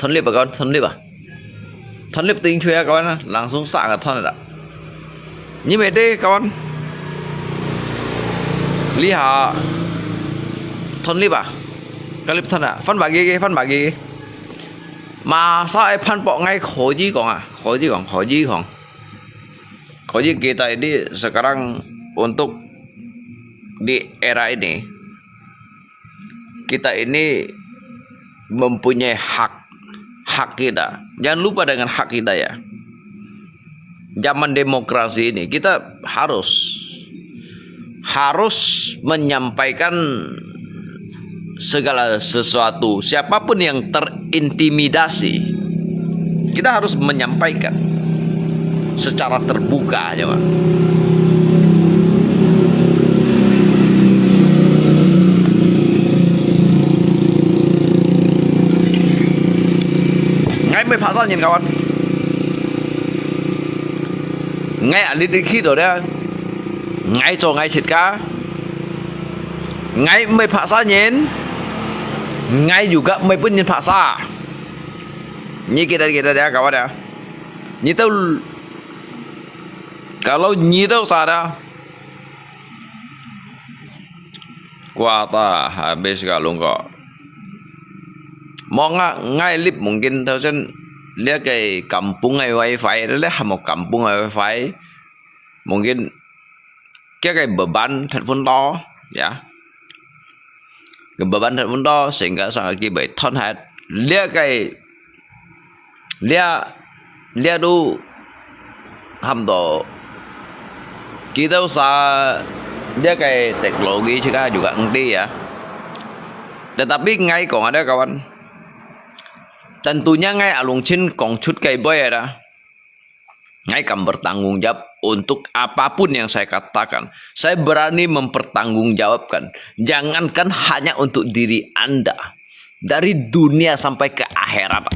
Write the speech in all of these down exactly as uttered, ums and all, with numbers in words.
Thôn lip啊，kawan，thôn lip啊。Thôn lip ting chui啊，kawan啊，langsung sa ka thôn da. Ni me de, kawan. Liha thôn lip ah. Kalip thôn ah. Phan bagi, phan bagi. Masa ai phan pok ngai khoji kong ah. Khoji kong, khoji kong. Khoji kita ini sekarang untuk di era ini. Kita ini mempunyai hak, hak kita. Jangan lupa dengan hak kita ya. Zaman demokrasi ini kita harus harus menyampaikan segala sesuatu. Siapapun yang terintimidasi, kita harus menyampaikan secara terbuka, ya, Pak. Ngai mei paksa nyin, kawan. Ngai alit alit khi to dia. Ngai cho ngai chit ka. Ngai mei paksa nyin. Ngai juga mei pun nyin paksa. Ni kita kita dia, kawan dia. Ni tau, kalau ni tau sa dia. Kuota habis ka lungko. Mo nga ngai lip mungkin tau sen lia kai kampung ai wifi le hamo kampung ai wifi. Mungkin kia kai beban that phun to, ya. Ka beban that phun to sehingga sang aki bai thon hat lia kai Lia, lia tu ham to. Kita sa lia kai teknologi cika juga engti ya. Tetapi ngai kong ada kawan. Tentunya ngai alung chin kong cut kai boy ada. Ngai kam bertanggung jawab untuk apapun yang saya katakan. Saya berani mempertanggungjawabkan. Jangankan hanya untuk diri anda. Dari dunia sampai ke akhirat.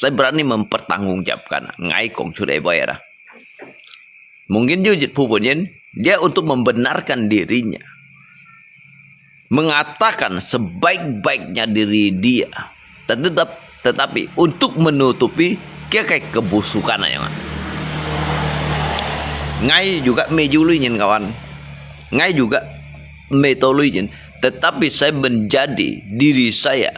Saya berani mempertanggungjawabkan. Ngai kong cut ai boy ada. Mungkin juga pupun yin, dia untuk membenarkan dirinya. Mengatakan sebaik-baiknya diri dia. Tetap, tetapi untuk menutupi kia kai kebusukan aja. Ngai juga mei jului nyin kawan. Ngai juga mei tolui nyin. Tetapi saya menjadi diri saya.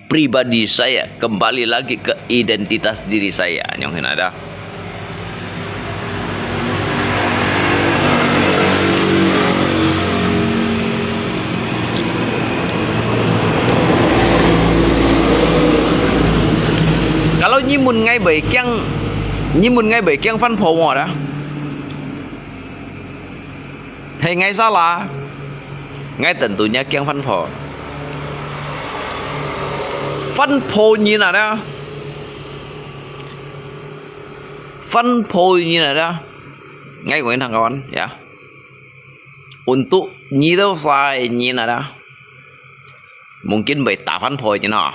Pribadi saya kembali lagi ke identitas diri saya. Nyong hin ada. Kalau nyi mun ngai bai kiang, nyi mun ngai bai kiang phan pho mo ada. Hei ngai salah. Ngai tentunya kiang phan pho. Phan pho nyin ada. Phan pho nyin ada. Ngai kong thang kawan ya. Untuk nyi tau sai nyin ada. Mungkin bai ta phan pho nyin ha.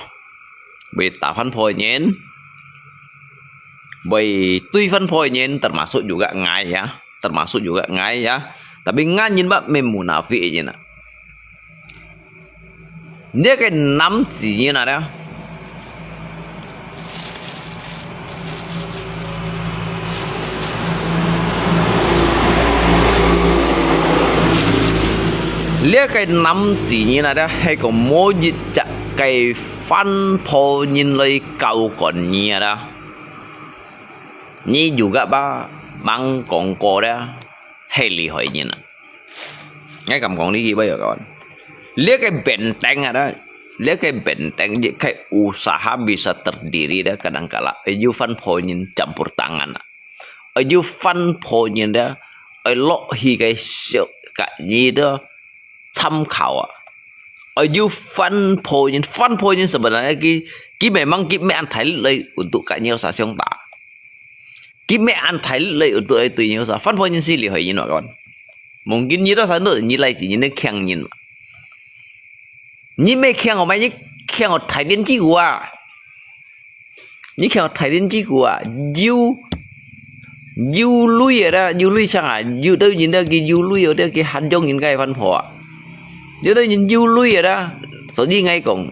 Bai ta phan pho nyin. Bai tui phan pho nyin termasuk juga ngai ya. Termasuk juga ngai ya. Tapi ngan nyin ba mei munafik nyin na. Lia kai nam zi nyin ada. Lia kai nam zi nyin ada, hai ko mo yit jak kai phan pho nyin lai kau kon nyi ada. Nyi juga ba mang kong ko ada, hai lihoi nyin na. Ngai kam kong li ki ba yo kawan. Lia kai benteng ada. Lia kai benteng je kai usaha bisa terdiri ada kadang kala. Ayu phan pho nyin campur tangan na. Ayu phan pho nyin ada. Ai lok hi kai siok ka nyi ada. Tham khao a. Ayu phan pho nyin, phan pho nyin sebenarnya ki, ki memang ki mei an thai lai untuk ka nyi usaha siong ta. Ki mei an thai lai untuk ai tui nyi usaha. Phan pho nyin si lihoi nyin ma kawan. Mungkin nyi to san tu nyi lai si nyin ne kiang nyin ma. Nyi mei kiang o mai nyi kiang o thai dien ji gu a. Nyi kiang o thai dien ji gu a. Yu, yu lui ada, yu lui sang a. Yu tau nyin da ki yu lui o da ki han jong nyin kai phan pho a. Yu tau nyin yu lui ada. So nyi ngai kong.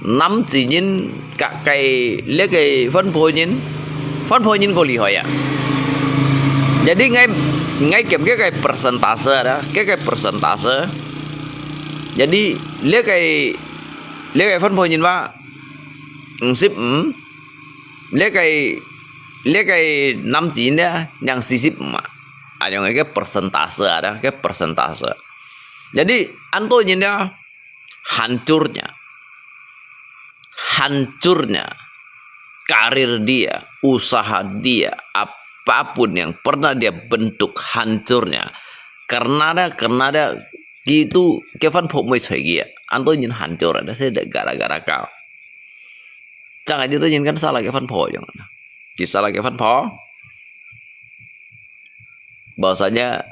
男仔人甲个這个番婆人，番婆人過厲害啊。Jadi ngai ngai kém个个 persentase ada，个个 persentase。Jadi 這个這个番婆人話五十五，這个這个男仔人呢，yang四十五啊。啊，用一个 persentase ada，个 persentase。Jadi 恁多人呢， hancurnya, hancurnya karir dia, usaha dia, apapun yang pernah dia bentuk hancurnya. Karena ada, karena ada gitu, 个番婆毋會睬佢啊，恁多人 hancur ada，係gara-gara kau。正係這兜人kan salah 个番婆樣。佢 salah 个番婆，bahwasanya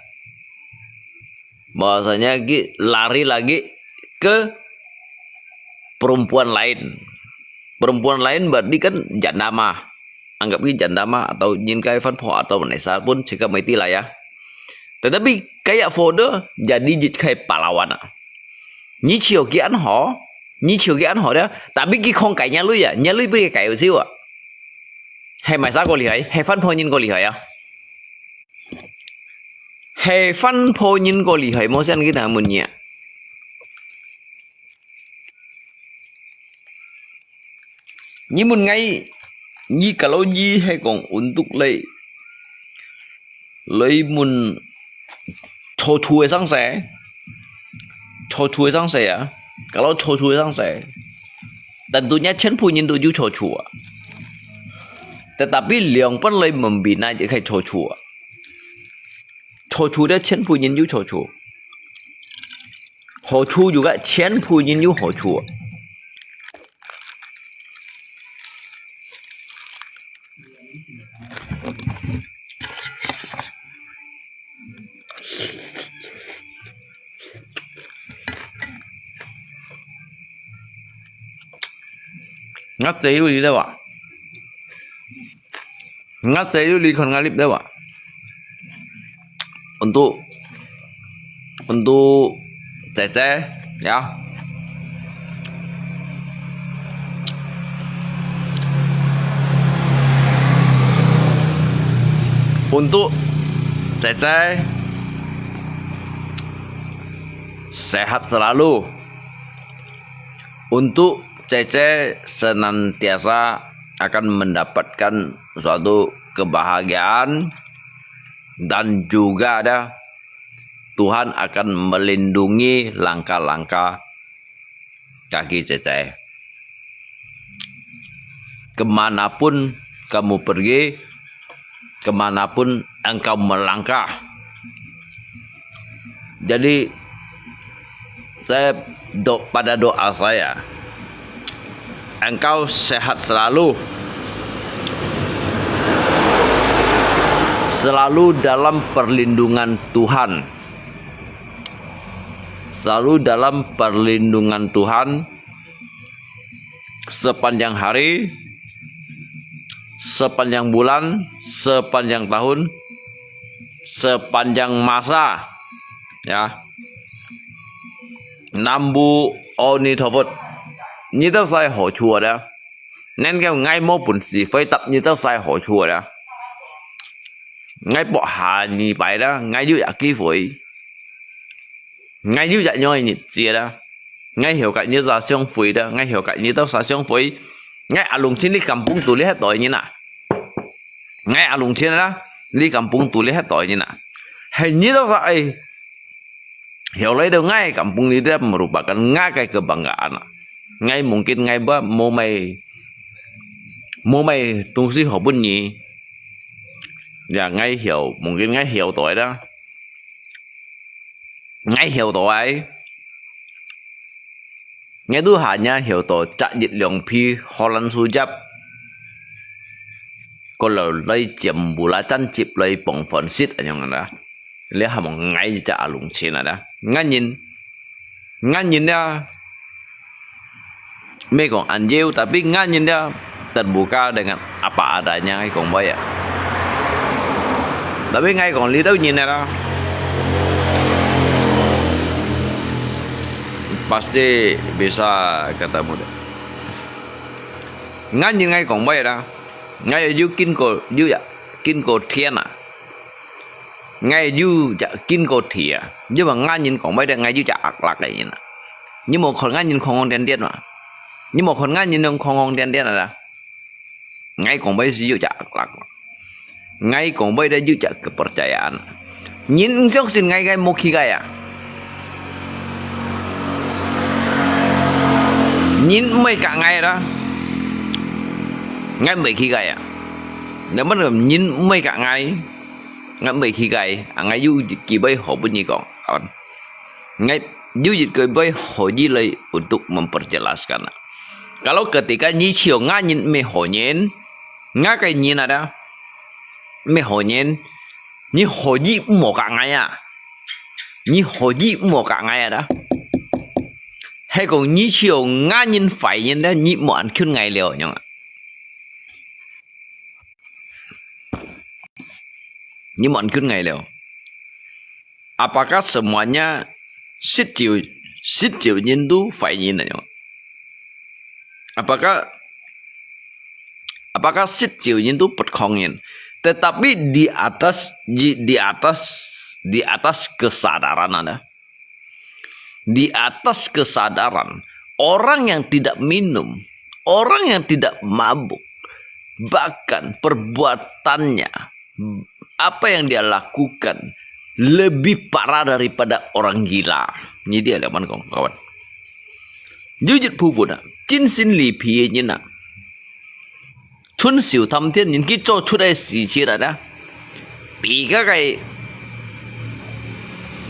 bahwasanya 佢 lari lagi ke perempuan lain. Perempuan lain berarti kan janda mah. Anggap 佢 janda mah atau 人个番婆 atau 哪儕 pun 自家 mesti lah ya. Tetapi kayak foto jadi 一个 pahlawan啊。你笑佢恁好，你笑佢恁好的，tapi 佢講該若鐳啊，若鐳分佢解有手啊。係麼儕過厲害？係番婆人過厲害啊！ 係番婆人過厲害，無先佢聽問你啊。你問𠊎，你kalau你係講untuk來，來問cucu个上司，cucu个上司啊，kalau cucu个上司，tentunya全部人都有cucu啊。Tetapi 兩半來 membina 就係 cucu啊。 Cucu的全部人有cucu。好處有个全部人有好處。Ngak te yuli dewa. Ngak te yuli kon ngalip dewa. Untuk, untuk Cece, ya. Untuk Cece, sehat selalu. Untuk Cece senantiasa akan mendapatkan suatu kebahagiaan dan juga ada Tuhan akan melindungi langkah-langkah kaki Cece. Kemanapun kamu pergi, kemanapun engkau melangkah. Jadi, saya do-, pada doa saya, engkau sehat selalu, selalu dalam perlindungan Tuhan, selalu dalam perlindungan Tuhan, sepanjang hari, sepanjang bulan, sepanjang tahun, sepanjang masa, ya. Nam mô A Di Đà Phật. Nyi tau sai hó chua da. Nên kêu ngai mô bun si phơi tap nyi tau sai hó chua da. Ngai bok hà nyi pai da, ngai yu ya ki phơi. Ngai yu ya nyoi nyi chia da. Ngai hiểu cái nyi tau sai xiong phơi da, ngai hiểu cái nyi tau sai xiong phơi. Ngai a lùng chin li kampung tu li het doi nyi na. Ngai a lùng chin da, li kampung tu li het doi nyi na. Hai nyi tau sai ai. Hiểu lai da ngai kampung li da merupakan ngai cái kebanggaan. Ngai mungkin ngai ba mô mai, mô mai tung si hó bun nyi. Ya ngai hiểu, mungkin ngai hiểu doi da. Ngai hiểu doi ai. Ngai tu hanya hiểu doi chak yit liang pi Holland su jap. Ko lo lai chiam bu la chan chip lai pong phòn sit a yong da. Li ha mong ngai chak a lùng chin a da. Ngai nyin. Ngai nyin ya. Mê kong ăn yêu, tapi ngai nyin ya terbuka dengan apa adanya ngai kong bai ya. Tapi ngai kong li tau nyin ya da. Pasti bisa ketemu deh. ，𠊎人𠊎講話啦，𠊎有經過，有也經過天啊，𠊎有也經過地啊，因為𠊎人講話的，𠊎有隻壓力个人啊。你無看𠊎人狂狂癲癲嘛？你無看𠊎人恁狂狂癲癲啊啦？ 𠊎講話係有隻壓力，𠊎講話个有隻kepercayaan。人毋相信𠊎，𠊎無去个啊。人毋會甲𠊎啦，𠊎毋會去个啊。若麼人毋會甲𠊎，𠊎毋會去个，啊，𠊎有機會好分你講，啊。 Ngai有一个way可以來untuk memperjelaskan. Kalau ketika你笑，𠊎人毋係好人，𠊎个人啊，毋係好人，你可以莫甲𠊎啊，你可以莫甲𠊎啊。係講你笑，𠊎人壞人咧，你莫恁近𠊎了，樣啊。 你莫恁近𠊎了。Apakah semuanya十九，十九人都壞人啊？Apakah，apakah十九人都不好人？Tetapi di atas, di, di atas, di atas kesadaran ada. Di atas kesadaran, orang yang tidak minum, orang yang tidak mabuk, bahkan perbuatannya, apa yang dia lakukan, lebih parah daripada orang gila. Ni dia lawan kawan-kawan. Jujut pupun ah, chin sin li pi ni na. 春秋探天人佢做出个事情來啦，比該个，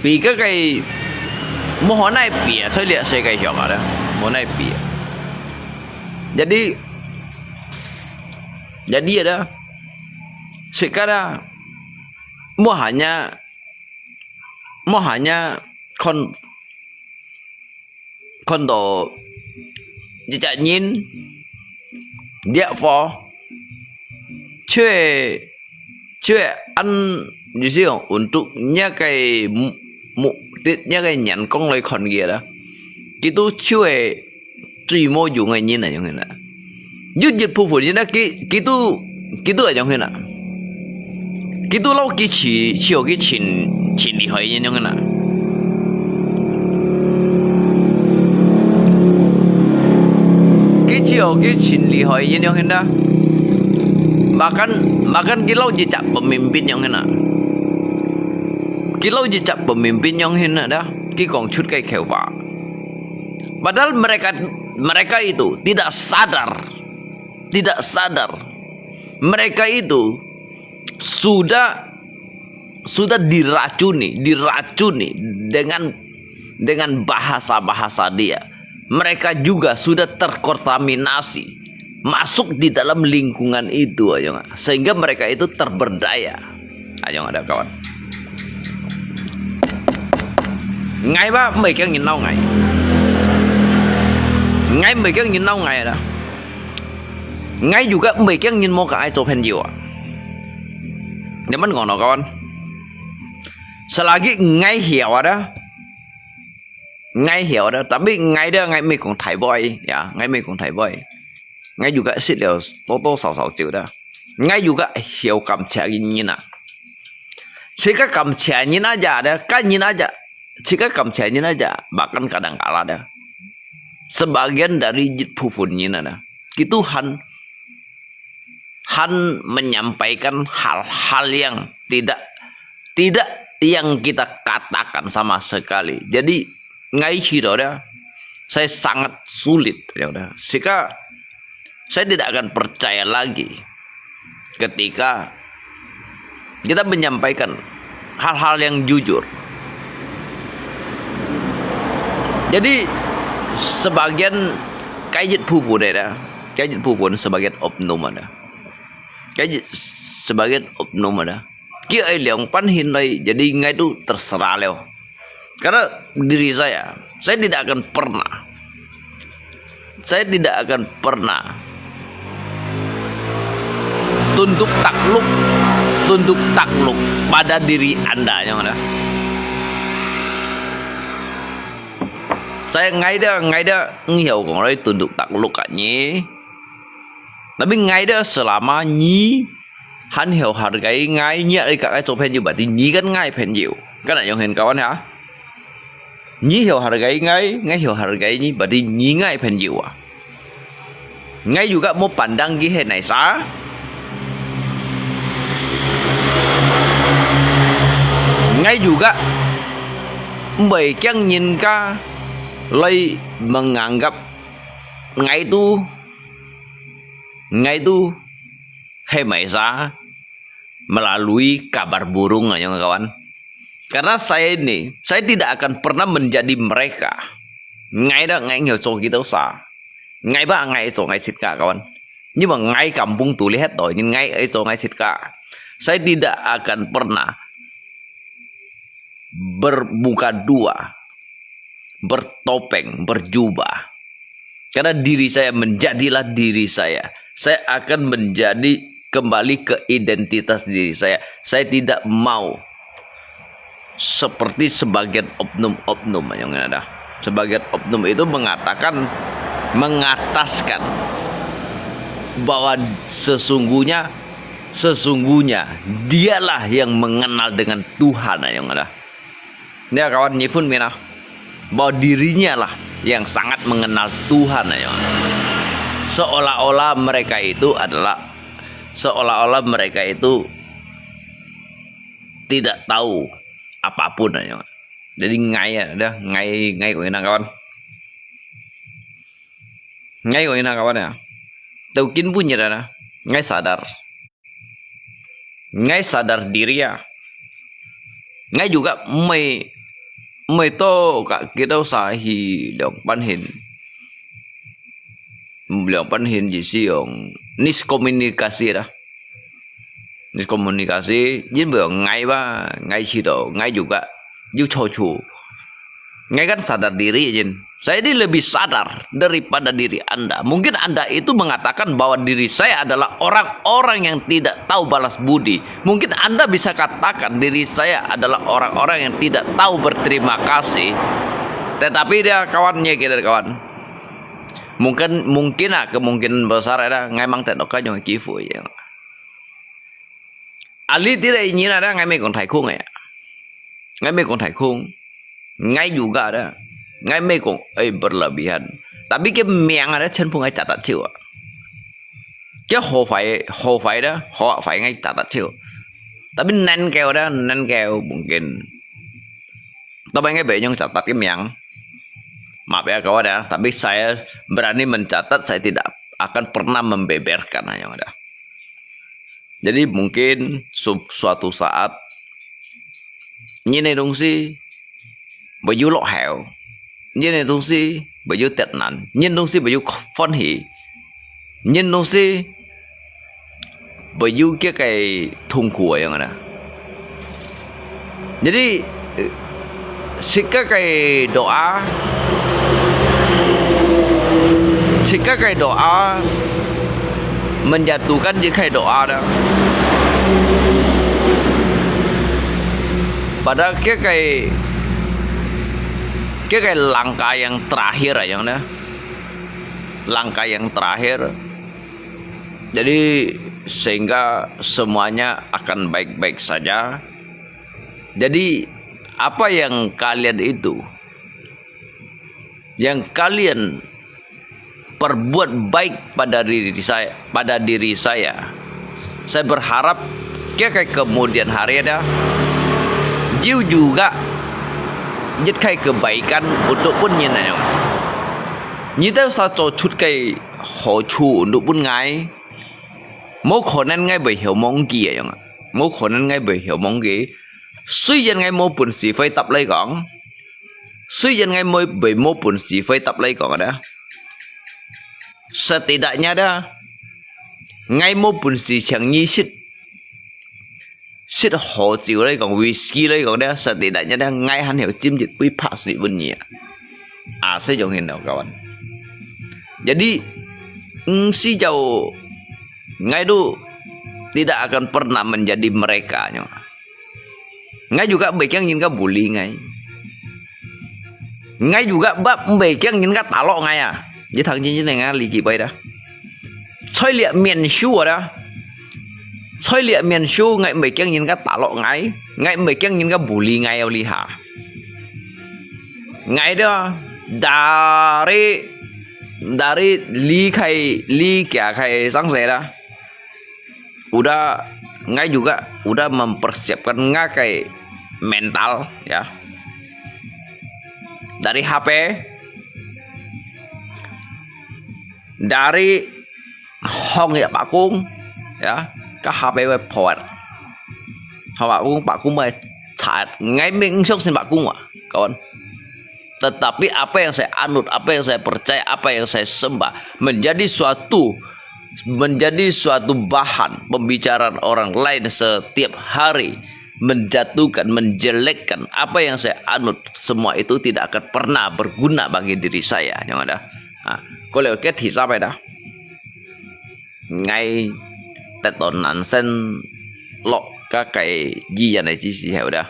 比該个無好哪比啊，在這世界上啊啦，無哪比啊。Jadi，jadi啊啦，sekarang，無hanya，無hanya看 看到一隻人，這貨，就會，就會恁，意思講，untuk若个目，目的，若个眼光來看佢啦。佢都就會最無用个人啊，樣形啦。 有一部分人啊，佢，佢都，佢都會樣形啊。佢都摎佢試，試佢盡，盡厲害个人樣形啊。佢試佢盡厲害个人樣形啊。Bahkan，bahkan佢摎一隻pemimpin樣形啊。佢摎一隻pemimpin樣形啊，佢講出个口話。Padahal mereka，mereka itu tidak sadar. Tidak sadar, mereka itu sudah, sudah diracuni, diracuni dengan, dengan bahasa-bahasa dia. Mereka juga sudah terkontaminasi, masuk di dalam lingkungan itu, ayo, sehingga mereka itu terberdaya. Ayo, ada kawan. Ngai ba, mei kiang ngin nau ngai. Ngai mei kiang ngin nau ngai ada. Ngai juga mei kiang ngin mo ka ai cho phen jiu a. Nyaman ngong no kawan. Selagi ngai hiau ada. Ngai hiau ada. Tapi ngai ada ngai mei kong thai boy. Ya, ngai mei kong thai boy. Ngai juga sit liao to to sao sao jiu ada. Ngai juga hiau kam chia ngin ngin a. Sika kam chia ngin aja ada. Kan ngin aja. Sika kam chia ngin aja. Bahkan kadang kala ada. Sebagian dari jit pupun ngin ada. Kitu han, han menyampaikan hal-hal yang tidak, tidak yang kita katakan sama sekali. Jadi, ngai hiau ada, saya sangat sulit, ya udah. Sika, saya tidak akan percaya lagi ketika kita menyampaikan hal-hal yang jujur. Jadi, sebagian kayak pupun ada, kayak pupun sebagian oknum ada. Kayak sebagian oknum ada. Kia ai liang pan hin lai, jadi ngai tu terserah liao. Karena diri saya, saya tidak akan pernah, saya tidak akan pernah tunduk takluk, tunduk takluk pada diri anda yang ada. Saya ngai ada, ngai ada, ngiau kong lai tunduk takluk kat ni. Tapi ngai dah selama nyi han heo hargai ngai, nyi ada ikak ngai 做朋友, berarti nyi kan ngai 朋友. Kan nak yang hen kawan ha? Nyi heo hargai ngai, ngai heo hargai nyi, berarti nyi ngai 朋友 ah. Ngai juga 無 pandang ki he nai sa. Ngai juga 毋會驚人家來 menganggap ngai tu, ngai tu he mai sa melalui kabar burung, ayong kawan. Karena saya ini, saya tidak akan pernah menjadi mereka. Ngai dah ngai ngiau 做幾多 sa. Ngai ba ngai 做 ngai sit ka, kawan. Nhưng mà ngai kampung tu lihat to, nhưng ngai ai 做 ngai sit ka. Saya tidak akan pernah bermuka dua, bertopeng, berjubah. Karena diri saya, menjadilah diri saya. Saya akan menjadi kembali ke identitas diri saya. Saya tidak mau seperti sebagian oknum-oknum yang ada. Sebagian oknum itu mengatakan, mengataskan bahwa sesungguhnya, sesungguhnya dialah yang mengenal dengan Tuhan, yang ada. Dia kawan nyifun mina, bahwa dirinya lah yang sangat mengenal Tuhan, yang ada. Seolah-olah mereka itu adalah, seolah-olah mereka itu tidak tahu apapun, ayong. Jadi ngai ya, dah ngai, ngai kau ina kawan. Ngai kau ina kawan ya. Tau kin pun ya dah, ngai sadar. Ngai sadar diri ya. Ngai juga mai, mai to ka kita usahi dong panhin. Liang pan hin ji si yong niskomunikasi dah. Niskomunikasi, jin bơ ngai ba, ngai si to, ngai juga, yu cho chu. Ngai kan sadar diri, jin. Saya ini lebih sadar daripada diri Anda. Mungkin Anda itu mengatakan bahwa diri saya adalah orang-orang yang tidak tahu balas budi. Mungkin Anda bisa katakan diri saya adalah orang-orang yang tidak tahu berterima kasih. Tetapi dia kawannya kita kawan. Mungkin, mungkin ah, kemungkinan besar ada ngai mang tét ka nyong kifu ya. Ali tidak ingin ada ngai mekong taikhung ya. Ngai mekong taikhung. Ngai juga ada. Ngai mekong, eh, berlebihan. Tapi ke miang ada chen pung ngai catat ciu. Ke ho fai, ho fai ada, ho fai ngai catat ciu. Tapi nen keu ada, nen keu mungkin. Tapi ngai benyong catat ke miang. Maaf ya kawan ya, tapi saya berani mencatat, saya tidak akan pernah membeberkan yang ada. Jadi mungkin su-, suatu saat, ini dongsi baju lok heo, ini dongsi baju tetnan, ini dongsi baju phone hi, ini dongsi baju kia kai thungku yang ada. Jadi, eh, sika kai doa, sika kai doa, menjatuhkan je kai doa dah. Pada kia kai, kia kai langkah yang terakhir yang dah. Langkah yang terakhir. Jadi, sehingga semuanya akan baik-baik saja. Jadi, apa yang kalian itu, yang kalian perbuat baik pada diri saya, pada diri saya, saya berharap ke kemudian hari ada, jiu juga jit kai kebaikan untuk pun nyen ayong. Nyi tau sa cho chut kai ho chu untuk pun ngai. Mô khả năng ngai bơi hiếu mong kì ayong. Mô khả năng ngai bơi hiếu mong kì. Suy yên ngai mô bùn sĩ phơi tập lấy gong. Suy yên ngai mô bơi mô bùn sĩ phơi tập lấy gong ada. Setidaknya ada. Ngai mô bùn sĩ chàng nhi sit. Sit hổ chiu lấy gong, whisky lấy gong ada. Setidaknya ada. Ngai hẳn hiểu chim jit bơi phá sĩ bùn nhi. À, saya jong hin kawan. Jadi, ngsi jau ngai tu tidak akan pernah menjadi mereka nyo. Ngai juga bơi kiang yin ka bully ngai. Ngai juga bap bơi kiang yin ka talok ngai à. Jadi thang chin chin ngai li ki pai dah. 在這面書啊，在這面書，𠊎毋係驚人家打落𠊎，𠊎毋係驚人家bully𠊎哦，lihat。𠊎都dari, dari離開,離家開生死啦。Udah, 𠊎 juga udah mempersiapkan 𠊎 ke mental, ya. Dari H P, dari hong ya Pak Kung, ya, ka H P wai phawat. Hong Pak Kung, Pak Kung wai chat, 𠊎 meng sok sin Pak Kung wa, kawan. Tetapi apa yang saya anut, apa yang saya percaya, apa yang saya sembah menjadi suatu menjadi suatu bahan pembicaraan orang lain setiap hari, menjatuhkan, menjelekkan apa yang saya anut, semua itu tidak akan pernah berguna bagi diri saya. Yang ada, ha, kalau kita hisap ada. 𠊎得到難生樂加計依然係支持係，udah.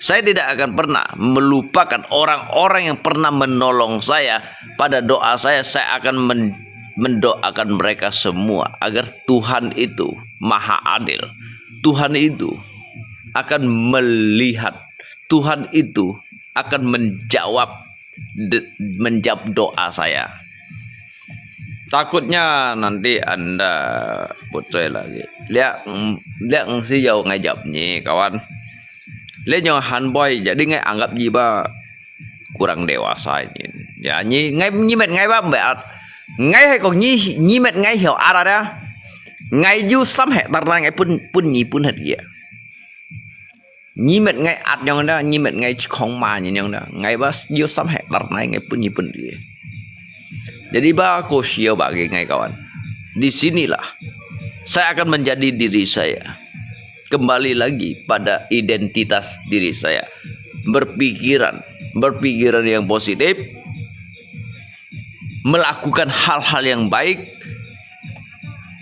Saya tidak akan pernah melupakan orang-orang yang pernah menolong saya. Pada doa saya, saya akan men- mendoakan mereka semua agar Tuhan itu Maha Adil. Tuhan itu akan melihat. Tuhan itu akan menjawab de- menjawab doa saya. Takutnya nanti Anda bocor lagi. Liak, liak si yau ngai jawab ni, kawan. Liak nyong han boy, jadi ngai anggap jiba kurang dewasa ni. Ya, ni ngai ni met ngai ba mbai at. Ngai hai kong ni ni met ngai hiau ara da. Ngai yu sam hektar na ngai pun pun ni pun het ya. Ni met ngai at nyong da, ni met ngai khong ma ni nyong da. Ngai ba yu sam hektar nai ngai pun ni pun di. Jadi ba ko sio bagi ngai kawan. Di sinilah saya akan menjadi diri saya. Kembali lagi pada identitas diri saya. Berpikiran, berpikiran yang positif, melakukan hal-hal yang baik,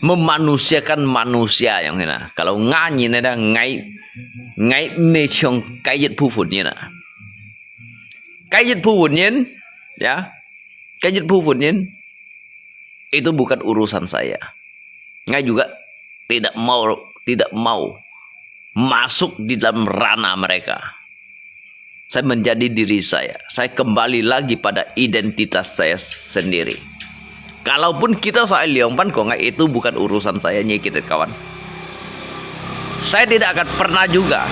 memanusiakan manusia yang hina. Kalau nganyi neda ngai ngai mechong kayit pufun nina. Kayit pufun yin, ya. Kayit pufun yin itu bukan urusan saya. Ngai juga tidak mau tidak mau masuk di dalam ranah mereka. Saya menjadi diri saya. Saya kembali lagi pada identitas saya sendiri. Kalaupun kita saya liongpan kok ngai itu bukan urusan saya nyikit kawan. Saya tidak akan pernah juga.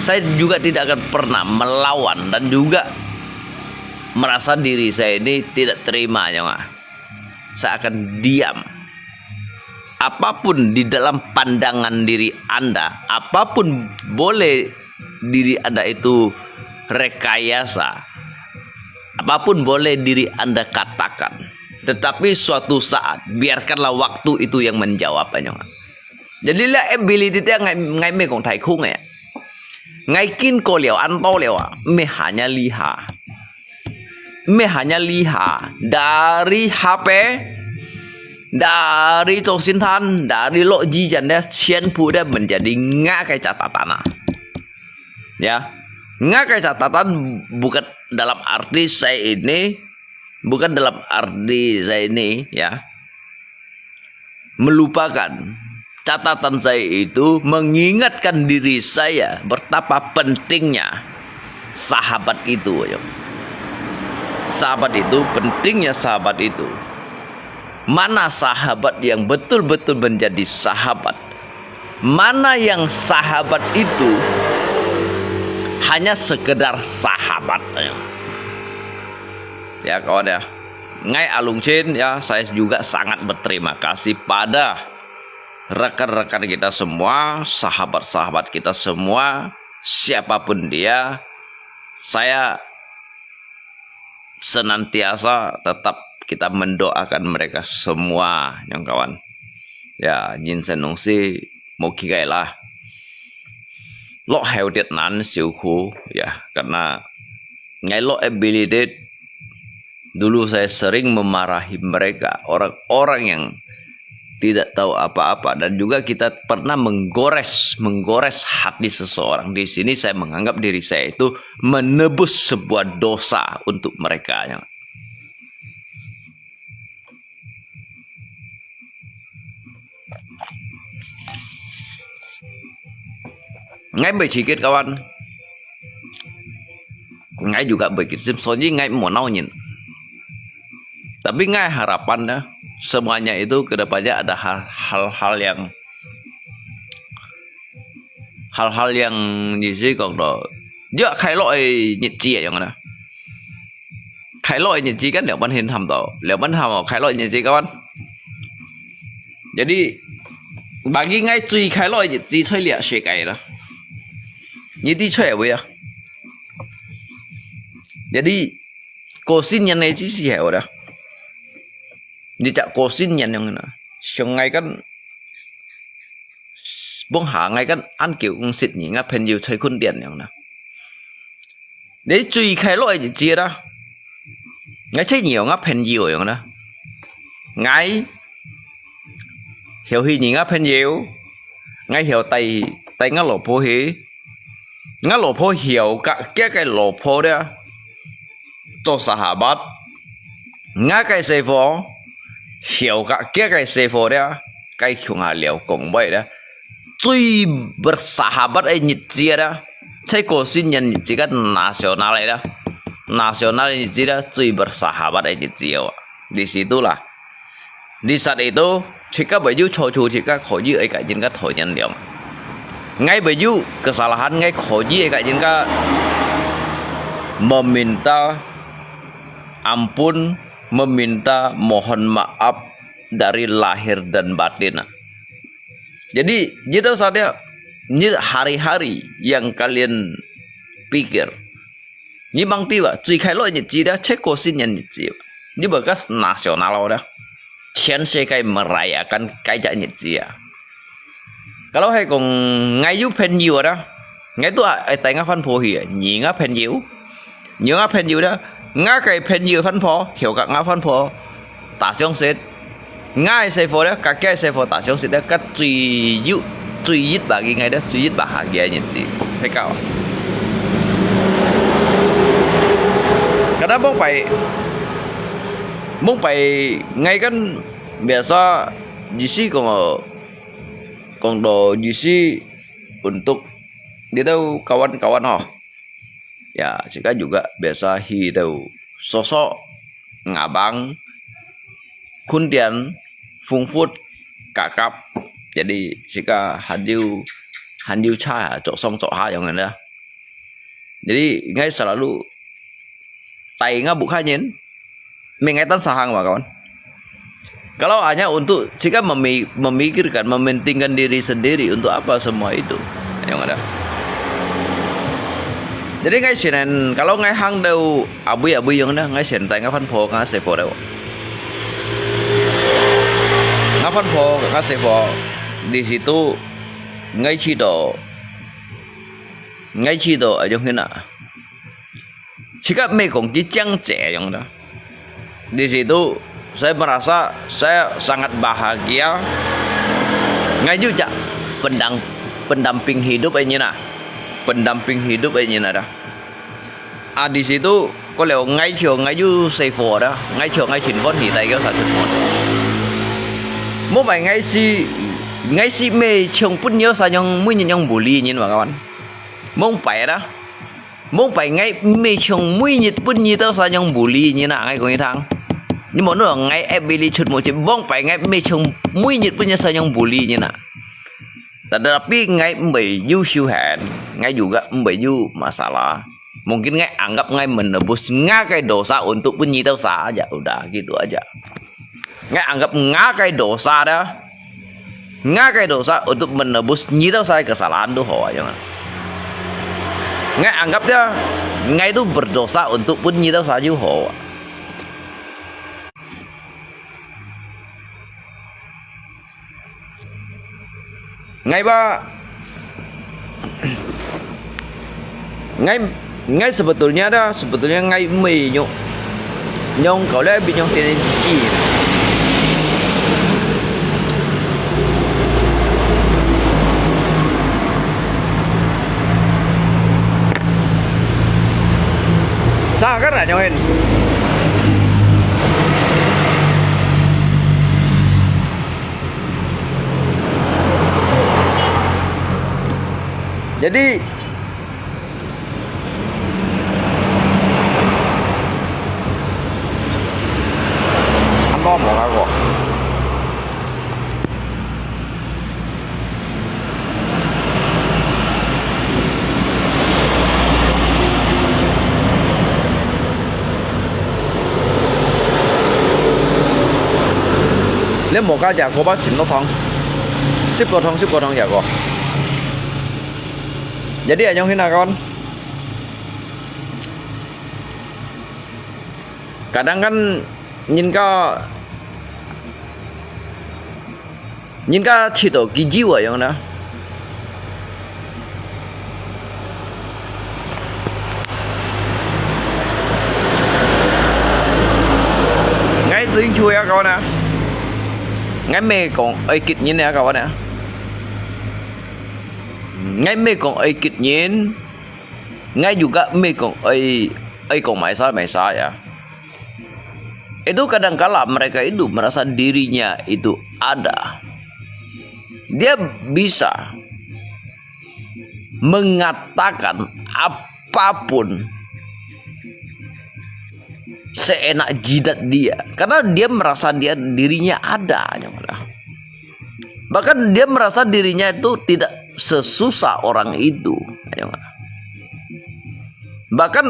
Saya juga tidak akan pernah melawan dan juga merasa diri saya ini tidak terima ya. Saya akan diam. Apapun di dalam pandangan diri Anda, apapun boleh diri Anda itu rekayasa, apapun boleh diri Anda katakan. Tetapi suatu saat, biarkanlah waktu itu yang menjawab, anyong. Jadi lah ability dia ngai ngai mekong thai khung ya. Ngai kin ko liao an to liao ah, me hanya liha. Me hanya liha dari H P, dari Tosintan, dari Lok Jijan dia, sian pu dia menjadi ngakai catatan ah. Ya, ngakai catatan bukan dalam arti saya ini, bukan dalam arti saya ini, ya, melupakan catatan saya itu mengingatkan diri saya betapa pentingnya sahabat itu, ayo. Sahabat itu, pentingnya sahabat itu. Mana sahabat yang betul-betul menjadi sahabat? Mana yang sahabat itu hanya sekedar sahabat, ayo. Ya, kawan ya. Ngai Alung Chin, ya, saya juga sangat berterima kasih pada rekan-rekan kita semua, sahabat-sahabat kita semua, siapapun dia, saya senantiasa tetap kita mendoakan mereka semua, yang kawan. Ya, nyin senung si mau kikai lah. Lok heo tiat nan siu khu, ya, karena ngai lok ability dulu saya sering memarahi mereka, orang-orang yang tidak tahu apa-apa, dan juga kita pernah menggores, menggores hati seseorang. Di sini saya menganggap diri saya itu menebus sebuah dosa untuk mereka. Ya. ，𠊎毋會去結kawan，𠊎juga毋會結，所以𠊎毋會鬧人。Tapi𠊎harapan呢，semuanya itu ke depannya ada hal-hal yang，hal-hal yang意思講到，這快樂个日子樣呢。快樂个日子kan兩班人談到，兩班談到快樂个日子kawan。Jadi bagi𠊎最快樂个日子在這世界啦。你知在哪位啊？Jadi過新年个日子係哪位啊？你只過新年樣呢？像𠊎kan，往下𠊎kan恁久毋識你，𠊎朋友在困店樣呢。你最快樂个日子啦，𠊎在你𠊎朋友樣呢。𠊎曉去你𠊎朋友，𠊎曉帶帶𠊎老婆去，𠊎老婆曉甲佢个老婆咧做sahabat，𠊎个師傅曉甲佢个師傅咧，該共下聊講話咧，最bersahabat个日子咧，在過新年日子个nasional个咧，nasional个日子咧，最bersahabat个日子哦，di situ啦。 Di saat itu，自家會有錯處，自家可以愛甲人家討原諒。𠊎會有kesalahan，𠊎可以愛甲人家meminta ampun，meminta mohon maaf dari lahir dan batin啊。Jadi，你都晓得，你hari-hari yang kalian pikir，你望知啊，最快樂日子咧，在過新年日子，你會甲nasional咧。 全世界merayakan該隻日子啊。Kalau係講𠊎有朋友啊，𠊎都愛帶𠊎番婆去啊，你𠊎朋友，你𠊎朋友啦，𠊎个朋友番婆，曉甲𠊎番婆打相識，𠊎个師傅咧，甲佢个師傅打相識咧，甲最有最一bagi𠊎咧，最一bahagia个日子，最高啊。Kada mong pai Mong pai ngai kan biasa J C kong, kong do J C untuk dia tahu kawan-kawan ho. Ya, sika juga biasa hi tahu sosok ngabang, khuntian, phung phut, kakap. Jadi sika han diu, han diu cha, cok song cok ha yang ada. Jadi ngai selalu tai ngabuk hanyin, mengetan sahang wa kawan. Kalau hanya untuk sika memi-, memikirkan, mementingkan diri sendiri, untuk apa semua itu? Yang ada. Jadi ngai sinan, kalau ngai hang dau abui-abui yang ada, ngai sinan tai ngai fan pho, ngai se pho dau. Ngai fan pho, ngai se pho. Di situ ngai 知道，ngai 知道 ayong hina. Sika mei kong ki chang che yang da. Di situ saya merasa saya sangat bahagia. Ngai juga pendang-, pendamping hidup ini nah. Pendamping hidup ini nah da. Ah, di situ ko leo ngai cho ngai ju se pho da. Ngai cho ngai chin pon hi tai keo sa chun pon. Mo pai ngai si, ngai si mei chong pun yo sa nyong mui nyong buli nyin wa kawan. Mong pai da. Mong pai ngai mei chong mui nyit pun nyi tau sa nyong buli nyi na ngai kong itang. Ni mo no ngai ep bili chut mo chit mong pai ngai mei chong mui nyit pun nyi sa nyong buli nyi na. Tetapi ngai mbai yu shu han, ngai juga mbai yu masalah. Mungkin ngai anggap ngai menebus ngai kai dosa untuk pun nyi tau sa aja, udah gitu aja. Ngai anggap ngai kai dosa da. Ngai kai dosa untuk menebus nyi tau sa kesalahan tu ho aja. Ngai anggap dia, ngai tu berdosa untuk pun nyi tau sa ju ho. Ngai ba, ngai, ngai sebetulnya da, sebetulnya ngai mei nyok, nyong kau le bi nyong tiene ci. Sa ka ra nyong hen. Jadi，恁多無搞過。你無搞這個吧，全部通，十個通，十個通這個。Jadi，恁樣去哪個？Kadang kan人家，人家試著佢有啊樣啦。𠊎對佢也講啦，𠊎毋係講愛激人啊，講啊。𠊎毋係講愛激人， Ngai juga mekong ai, ai kong maisa maisa ya. Itu kadangkala mereka itu merasa dirinya itu ada. Dia bisa mengatakan apapun seenak jidat dia, karena dia merasa dia dirinya ada. Bahkan dia merasa dirinya itu tidak sesusah orang itu. Bahkan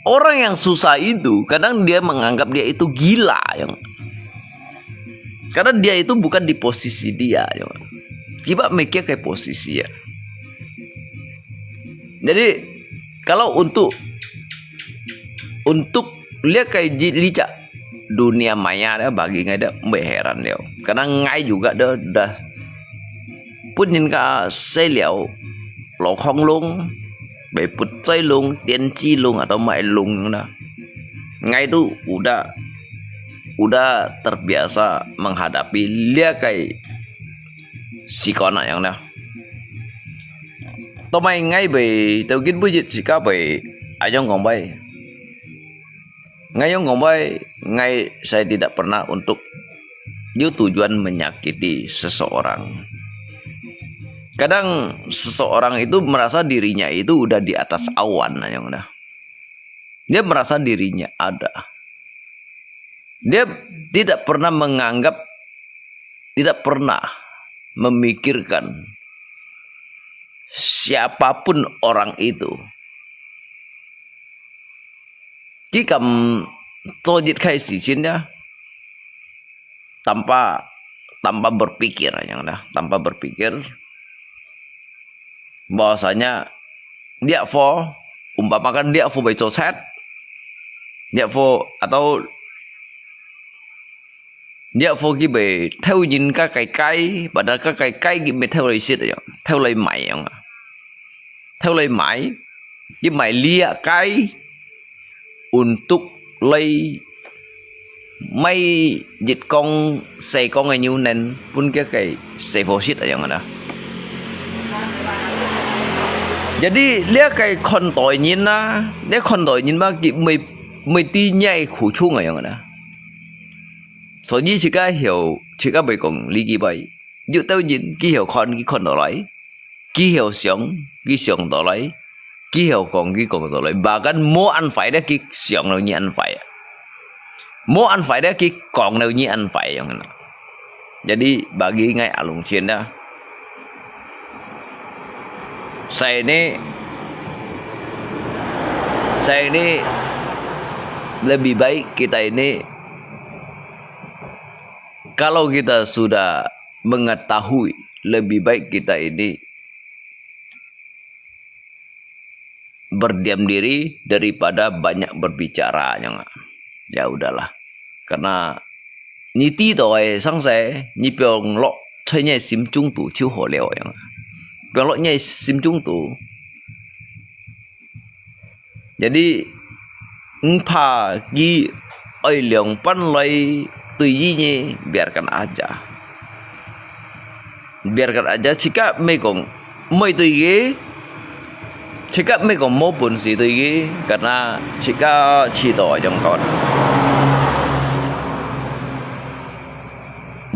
orang yang susah itu kadang dia menganggap dia itu gila. Karena dia itu bukan di posisi dia. Kiba mikir ke posisi ya. Jadi kalau untuk untuk lihat kayak ji- licak dunia maya dia bagi ngai dia mbe heran dia. Karena ngai juga dia dah pun nyin ka sai liao lo khong lung, bai put cai lung, tian ci lung atau mai lung na. Ngai tu udah udah terbiasa menghadapi lihat kayak si kona yang dah. Tao mai ngai bai tao kin bujit si ka bai ayong kong bai. Ngayong kong bai, ngai saya tidak pernah untuk 有 tujuan menyakiti seseorang. Kadang seseorang itu merasa dirinya itu udah di atas awan, ayong dah. Dia merasa dirinya ada. Dia tidak pernah menganggap, tidak pernah memikirkan siapapun orang itu. Ki kam 做一件事情呢，tanpa tanpa berpikir, ayang dah, tanpa berpikir bahwasanya dia fo, umpamakan dia fo bai 做賊, dia fo atau 你又科技被偷人家个雞，padahal个雞佢毋係偷來食樣，偷來賣樣啊。偷來賣，佢賣這雞，untuk來賣一公四公个牛奶，分佢个細貨食樣啊。Jadi，這个看待人啊，這看待人嘛，佢毋係毋係知你个苦衷个樣啊。 所以自家曉，自家會講這句話，有兜人佢曉看，佢看到來；佢曉想，佢想到來；佢曉講，佢講到來。Bahkan無恁壞咧，佢想到你恁壞啊！無恁壞咧，佢講到你恁壞樣啊！Jadi bagi ngai Along Chin dah, saya ini, saya ini lebih baik kita ini Kalau kita sudah mengetahui, lebih baik kita ini berdiam diri daripada banyak berbicara, ya. Ya udahlah. Karena你知道个，生事，你放落在你心中肚就好了，ya。放落你心中肚。 Jadi，毋怕佢愛仰般來對待你，biarkan aja。Biarkan aja，自家毋係講毋會對佢，自家毋係講無本事對佢，karena自家知道愛仰般。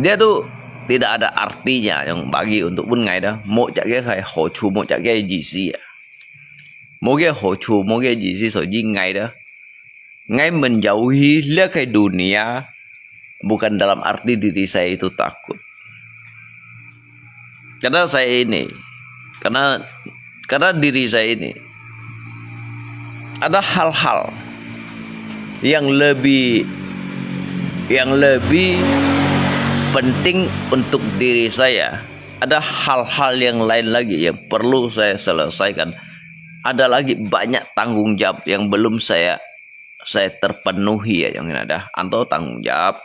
這都 tidak ada artinya yang bagi untuk pun ngai dah. Mo jak ke hai hochu, mo jak ke jisi ya. Mo ke hochu, mo ke jisi so ji ngai dah. Ngai menjauhi le kai dunia bukan dalam arti diri saya itu takut. Karena saya ini, karena karena diri saya ini ada hal-hal yang lebih yang lebih penting untuk diri saya. Ada hal-hal yang lain lagi yang perlu saya selesaikan. Ada lagi banyak tanggung jawab yang belum saya saya terpenuhi ya yang ada. Anto tanggung jawab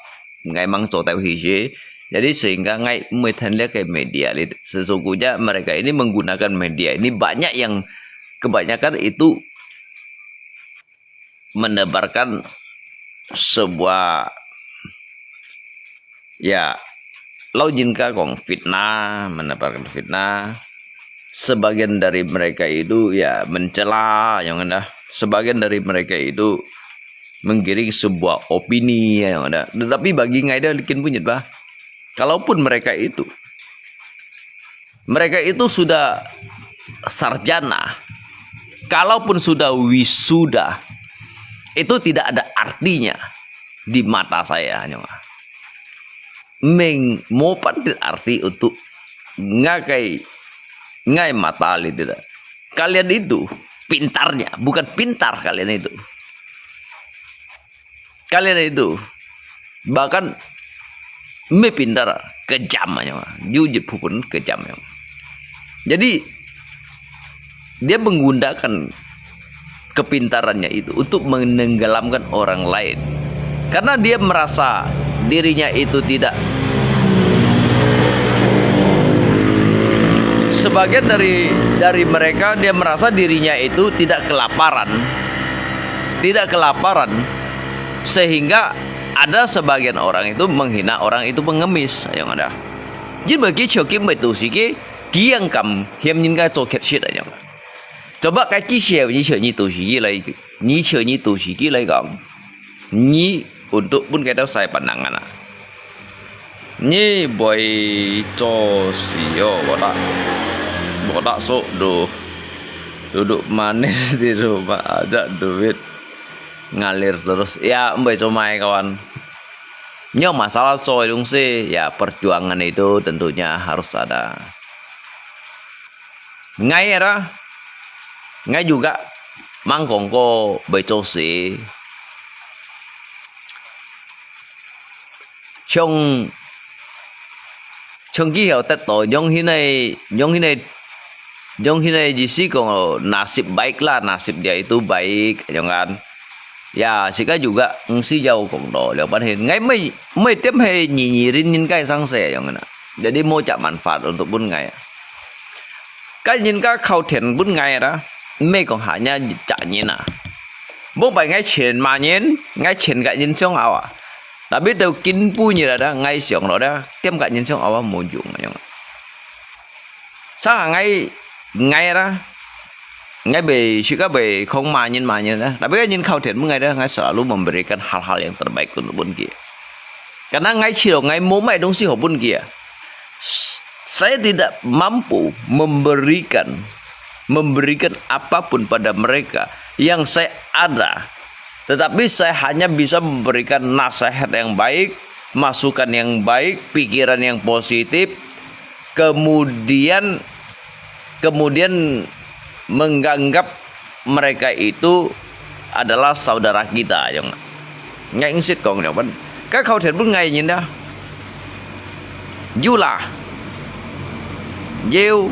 ngai mang cho tau hisi. Jadi sehingga ngai meten lihat ke media li. Sesungguhnya mereka ini menggunakan media ini banyak yang kebanyakan itu menebarkan sebuah ya lau jin ka kong fitnah, menebarkan fitnah. Sebagian dari mereka itu ya mencela yang ada. Sebagian dari mereka itu menggiring sebuah opini yang ada. Tetapi bagi ngai dah likin punyit bah. Kalaupun mereka itu mereka itu sudah sarjana, kalaupun sudah wisuda, itu tidak ada artinya di mata saya. Meng mopan arti untuk ngakai ngai mata li tidak. Kalian itu pintarnya, bukan pintar kalian itu. Kalian itu bahkan mepintar kejam aja, jujur pun kejam ya. Jadi dia menggunakan kepintarannya itu untuk menenggelamkan orang lain. Karena dia merasa dirinya itu tidak sebagian dari dari mereka dia merasa dirinya itu tidak kelaparan. Tidak kelaparan sehingga ada sebagian orang itu menghina orang itu pengemis yang ada. Jadi bagi chokim itu sih kiang kam hiam nyin ka cho kecil aja. Coba ka kisah ni cho ni tu sih lagi, ni cho ni tu sih lagi kang. Ni untuk pun kita saya pandangan ah. Ni boy cho sih yo, botak botak sok do. Duduk manis di rumah aja duit ngalir terus. Ya, mbak comai kawan. Nyo masalah soal dungsi, ya perjuangan itu tentunya harus ada. Ngai ada, ngai juga mangkong ko becosi. Chong chong ki heo tet to, nyong hinai, nyong hinai, nyong hinai jisi ko nasib baik lah, nasib dia itu baik, nyong kan. Ya, sika juga ngsi jauh kong do, liang pan hin. Ngai mai mai tem hai nyi nyi rin nyin kai sang se, nyong na. Jadi mo cak manfaat untuk pun ngai. Kai nyin ka khau thian pun ngai ra, mai kong hanya cak nyin na. Bông pai ngai chén ma nyin, ngai chén ka nyin siong awa. Tapi teu kin pu nyi ra da, ngai siong lo da, tiêm ka nyin siong awa mo jung ayong. Sa ngai ngai ra, ngai be sika be khong ma nyin ma nyin da. Tapi ka nyin khau thian mu ngai da, ngai selalu memberikan hal-hal yang terbaik untuk pun kia. Karena ngai chiro ngai mo mai dong si ho pun kia. Saya tidak mampu memberikan memberikan apapun pada mereka yang saya ada. Tetapi saya hanya bisa memberikan nasihat yang baik, masukan yang baik, pikiran yang positif, kemudian kemudian menganggap mereka itu adalah saudara kita, yang ngai ngsit kong nyo pen. Ka khau thian pun ngai nyin da. Jula. Jeu.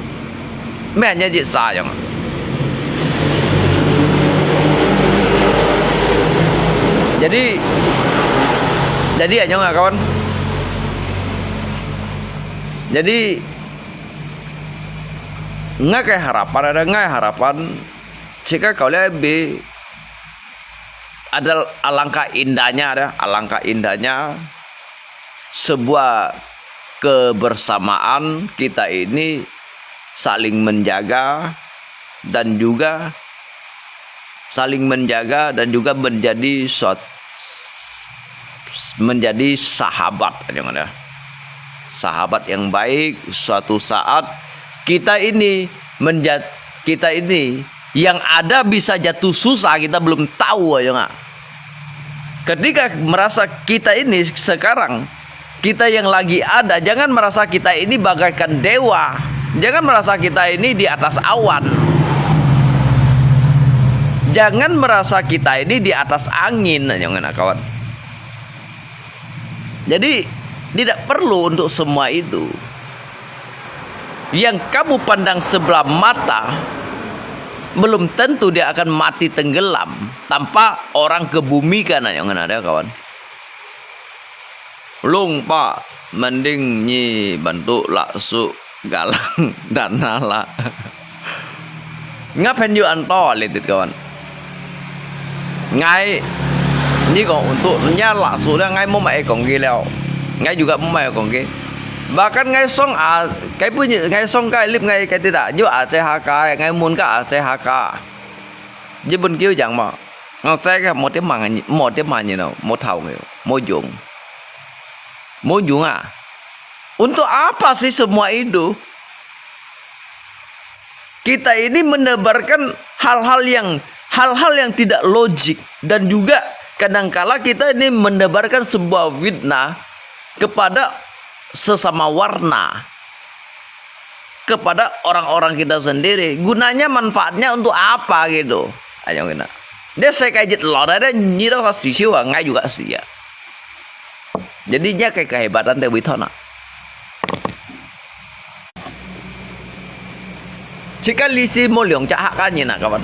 Mẹ nyi jit sa yang. Jadi jadi anyong ah kawan. Jadi ngai kai harapan ada ngai harapan sika kau le be ada alangkah indahnya ada alangkah indahnya sebuah kebersamaan kita ini saling menjaga dan juga saling menjaga dan juga menjadi suat menjadi sahabat yang ada. sahabat yang baik, suatu saat kita ini menjat kita ini yang ada bisa jatuh susah, kita belum tahu, ya nggak? Ketika merasa kita ini sekarang, kita yang lagi ada, jangan merasa kita ini bagaikan dewa. Jangan merasa kita ini di atas awan. Jangan merasa kita ini di atas angin, ya nggak, kawan? Jadi, tidak perlu untuk semua itu. Yang kamu pandang sebelah mata, belum tentu dia akan mati tenggelam tanpa orang kebumikan, ya nggak, kawan? Lung pa, mending nyi bantu laksu galang dan nala. Ngah pen yu an to le dit kawan. Ngai, ni kong untuk nya laksu le ngai mo mai kong ge leo. Ngai juga mo mai kong ge. Bahkan ngai song a, kai pu ngai song kai lip ngai kai ti da, yu a che ha ka, ngai mun ka a che ha ka. Ji bun kiu jang mo. Ngau che ka mo te mang, mo te mang ni no, mo thau ngai, mo jung. Mo jung a. Untuk apa sih semua itu? Kita ini menebarkan hal-hal yang hal-hal yang tidak logik dan juga kadangkala kita ini menebarkan sebuah fitnah kepada sesama warna, kepada orang-orang kita sendiri. Gunanya, manfaatnya untuk apa gitu? Ayo kena. Dia saya kaji telur ada nyi dah sisi wa ngai juga sia. Jadi nya kayak kehebatan Dewi Tona. Sekali si mo liang cak hak kan nyi na kawan.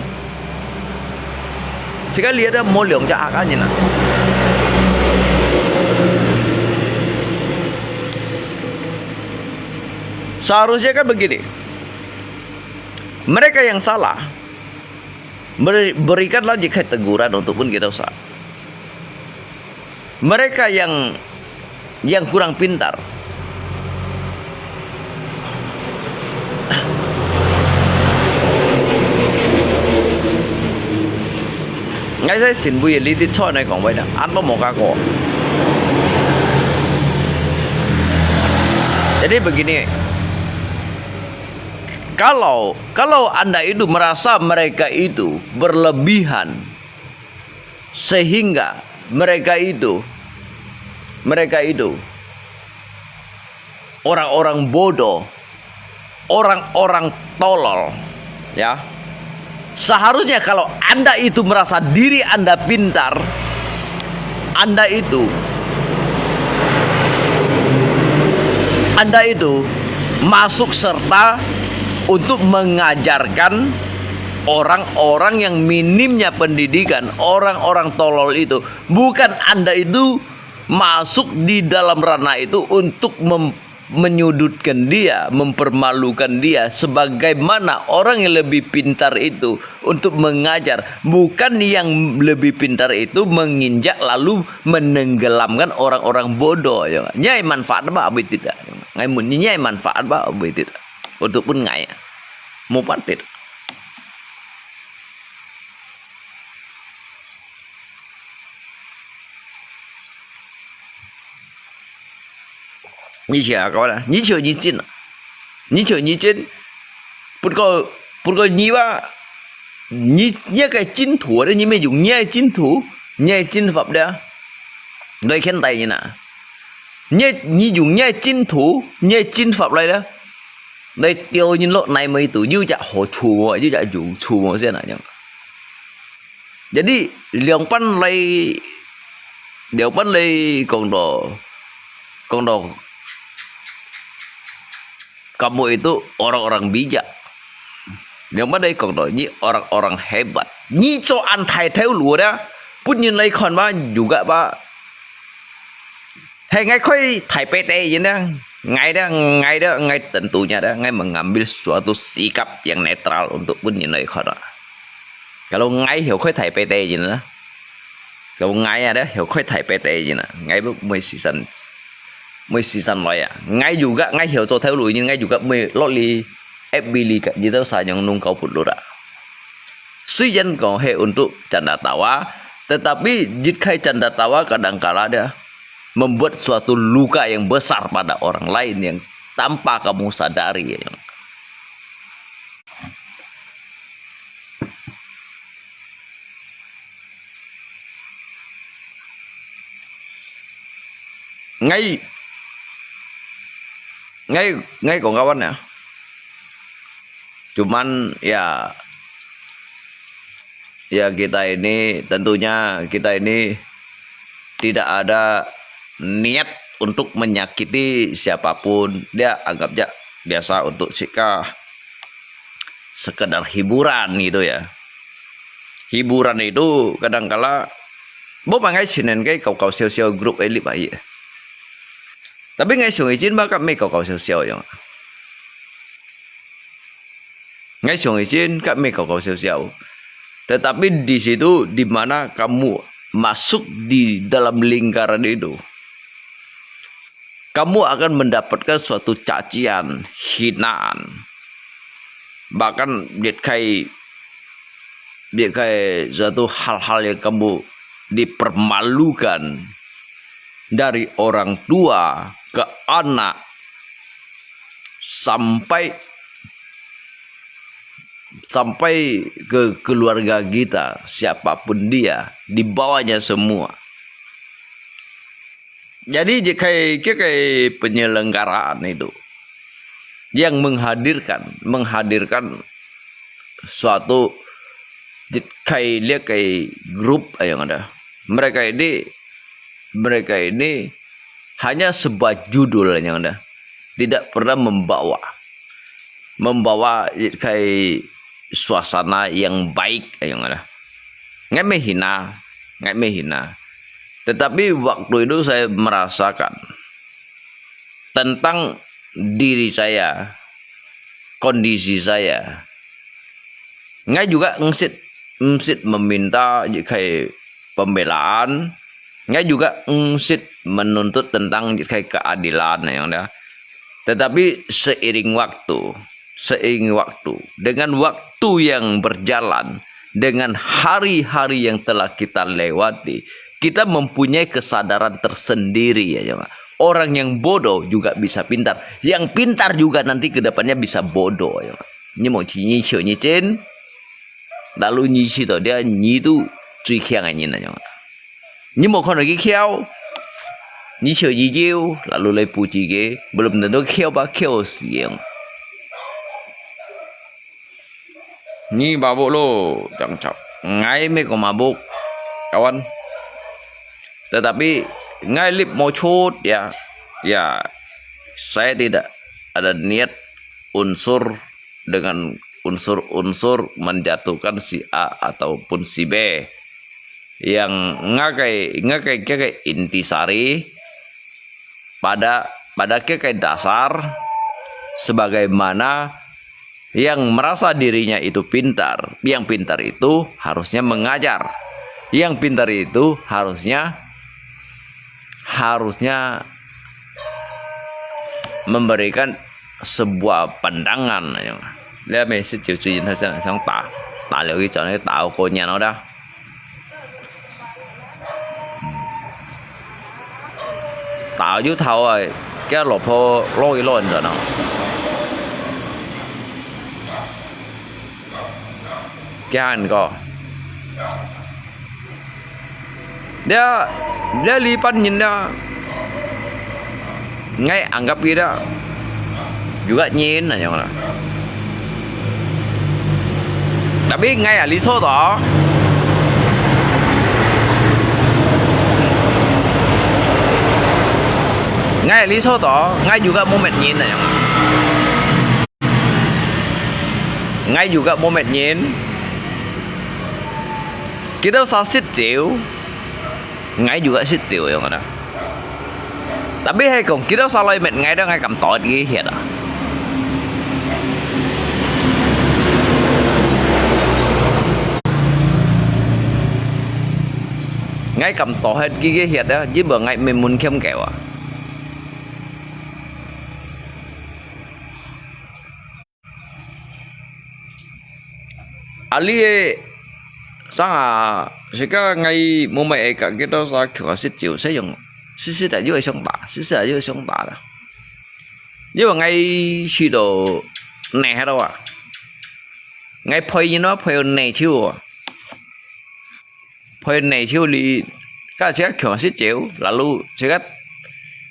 Sekali ada mo liang cak hak kan nyi na. Seharusnya kan begini. Mereka yang salah, beri, berikanlah jika teguran untuk pun kita usah. Mereka yang yang kurang pintar. Ngai sai sin bui li ti choi nai kong wai da, an to mo ka ko. Jadi begini, kalau kalau anda itu merasa mereka itu berlebihan, sehingga mereka itu, mereka itu orang-orang bodoh, orang-orang tolol, ya. Seharusnya kalau Anda itu merasa diri Anda pintar, Anda itu, Anda itu masuk serta untuk mengajarkan orang-orang yang minimnya pendidikan, orang-orang tolol itu, bukan Anda itu masuk di dalam ranah itu untuk mem-, menyudutkan dia, mempermalukan dia sebagaimana orang yang lebih pintar itu untuk mengajar, bukan yang lebih pintar itu menginjak lalu menenggelamkan orang-orang bodoh. Ya. Nyai manfaat apa? Abis tidak. Ngai mun nyai manfaat apa? Abis tidak. Untuk pun ngai. Mupatit. 你想啊，講啦，你笑你真啊，你笑你真。不過，不過你話，你，你个真土咧，你咪用你个真土，你个真法咧，來看待人啊。你，你用你个真土，你个真法來咧，來釣人落泥尾肚，有隻好處無？有隻用處無？先啊，樣。 Jadi，兩班來，兩班來講到，講到，kamu itu orang-orang bijak。兩班來講到，你orang-orang hebat。你做恁大條路个，分人來看嘛，juga吧。 Hai ngai khoi thai pete yin da, ngai da, ngai da, ngai tentunya da, ngai mengambil suatu sikap yang netral untuk pun yin lai khon. Kalau ngai hiu khoi thai pete yin da, kalau ngai ada hiu khoi thai pete yin da, ngai bu mui sisan, mui sisan loi ya. Ngai juga ngai hiu cho theo lui yin, ngai juga mui lo li ep bi li ka, jitau sa nyong nung kau put lu da. Suyan kau he untuk canda tawa, tetapi jit khai canda tawa kadang kala dia membuat suatu luka yang besar pada orang lain yang tanpa kamu sadari. Ngai, ngai, ngai kong kawan ya. Cuman ya, ya kita ini, tentunya kita ini tidak ada niat untuk menyakiti siapapun. Dia anggap ja biasa untuk sika sekedar hiburan gitu ya. Hiburan itu kadangkala 無嘛，𠊎承認个搞搞笑笑 group 个入來个。Tapi𠊎想以前嘛，甲咩搞搞笑笑樣。𠊎想以前甲咩搞搞笑笑。Tetapi di situ di mana kamu masuk di dalam lingkaran itu, kamu akan mendapatkan suatu cacian, hinaan. Bahkan 越係，越係 suatu hal-hal yang kamu dipermalukan dari orang tua ke anak sampai sampai ke keluarga kita, siapapun dia, dibawanya semua. Jadi, 這個，這個 penyelenggaraan itu yang menghadirkan, menghadirkan suatu 這個，這個 group yang ada. Mereka ini, mereka ini hanya sebuah judul yang ada. Tidak pernah membawa, membawa 這個 suasana yang baik yang ada. Ngai meh hina, ngai meh hina. Tetapi waktu itu saya merasakan tentang diri saya, kondisi saya. Ngai juga msit, msit meminta 這個 pembelaan. Ngai juga msit menuntut tentang 這個 keadilan yang ada. Tetapi seiring waktu, seiring waktu, dengan waktu yang berjalan, dengan hari-hari yang telah kita lewati, kita mempunyai kesadaran tersendiri ya, ya. Orang yang bodoh juga bisa pintar, yang pintar juga nanti ke depannya bisa bodoh ya. 你無去，你笑你真，lalu 你去到這，你都最強个人啊，你無看到佢翹，你笑佢翹，lalu來補佢个，belum tentu翹吧，翹死樣。你mabuk lo，cakap，ngai meh kong mabuk，kawan。Tetapi ngai lip mau cut ya, ya, saya tidak ada niat unsur dengan unsur-unsur menjatuhkan si A ataupun si B. Yang ngakai, ngakai, ngakai intisari pada, pada ngakai dasar sebagaimana yang merasa dirinya itu pintar. Yang pintar itu harusnya mengajar. Yang pintar itu harusnya, harusnya memberikan sebuah pandangan. 這味食酒醉人，佢想，想打，打了一轉，打到過年了啦。打有頭啊，佢老婆落一落，你知道嗎？佢喊人講， 這，這呢班人呢，𠊎anggap佢呢，有個人恁樣啦。Tapi𠊎也理錯到，𠊎也理錯到，𠊎有個無乜人恁樣。 𠊎有個無乜人，佢兜儕食酒，𠊎有個食酒樣啊。Tapi係講，佢兜儕來搣𠊎兜，𠊎敢倒佢歇啊？𠊎敢倒歇佢个歇啊，因為𠊎毋係門檻佢啊。 啊，你个，生啊，自家𠊎無買个，佢兜儕去食酒，使用。時時啊又會想打，時時啊又會想打啦。因為𠊎去到哪下咯啊，𠊎陪人咯，陪到哪就啊，陪哪就哩，該自家強食酒，lalu自家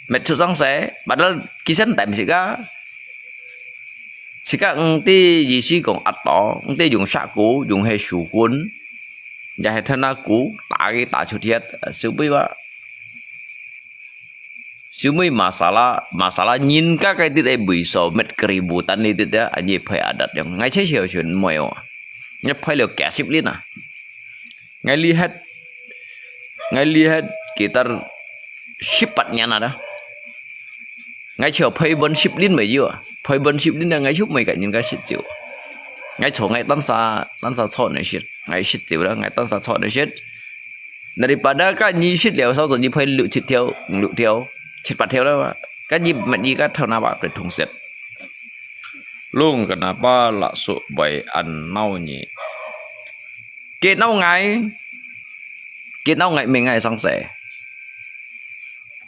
乜出上世，padahal其實但自家，自家毋知意思講壓倒，毋知用石鼓，用係手棍，也係吞拿鼓，打佢打出血，小妹話。 小妹masalah，masalah人家該啲个位所，乜keributan呢啲啊，阿姨陪阿達樣，𠊎切小全妹哦，𠊎陪了幾十年啊，𠊎厲害，𠊎厲害幾多十八年啊，dah，𠊎就陪分十年沒有啊，陪分十年啊，𠊎就每個人該食酒，𠊎坐𠊎單儕單儕坐那食，𠊎食酒啦，𠊎單儕坐那食。 Daripada該你食了少少，你陪六七條、五六條、七八條了，該你乜你該頭那把被痛死。Lung kenapa lak sok bai an nau nyi? Kê nau ngai, kê nau ngai mê ngai sang sẻ.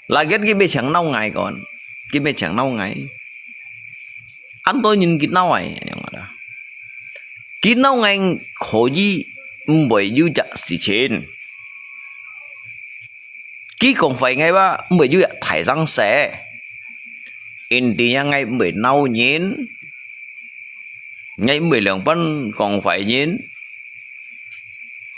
Lagiat kê mê chang nau ngai kon, kê mê chang nau ngai. An to nhìn kê nau ngai, yang ada. Kê nau ngai kho yi mboi yu jak si chin. Kê kong fai ngai ba mboi yu jak thai sang sẻ. Inti yang ngai mboi nau nhìn. Ngai mboi liang pan kong fai nhìn.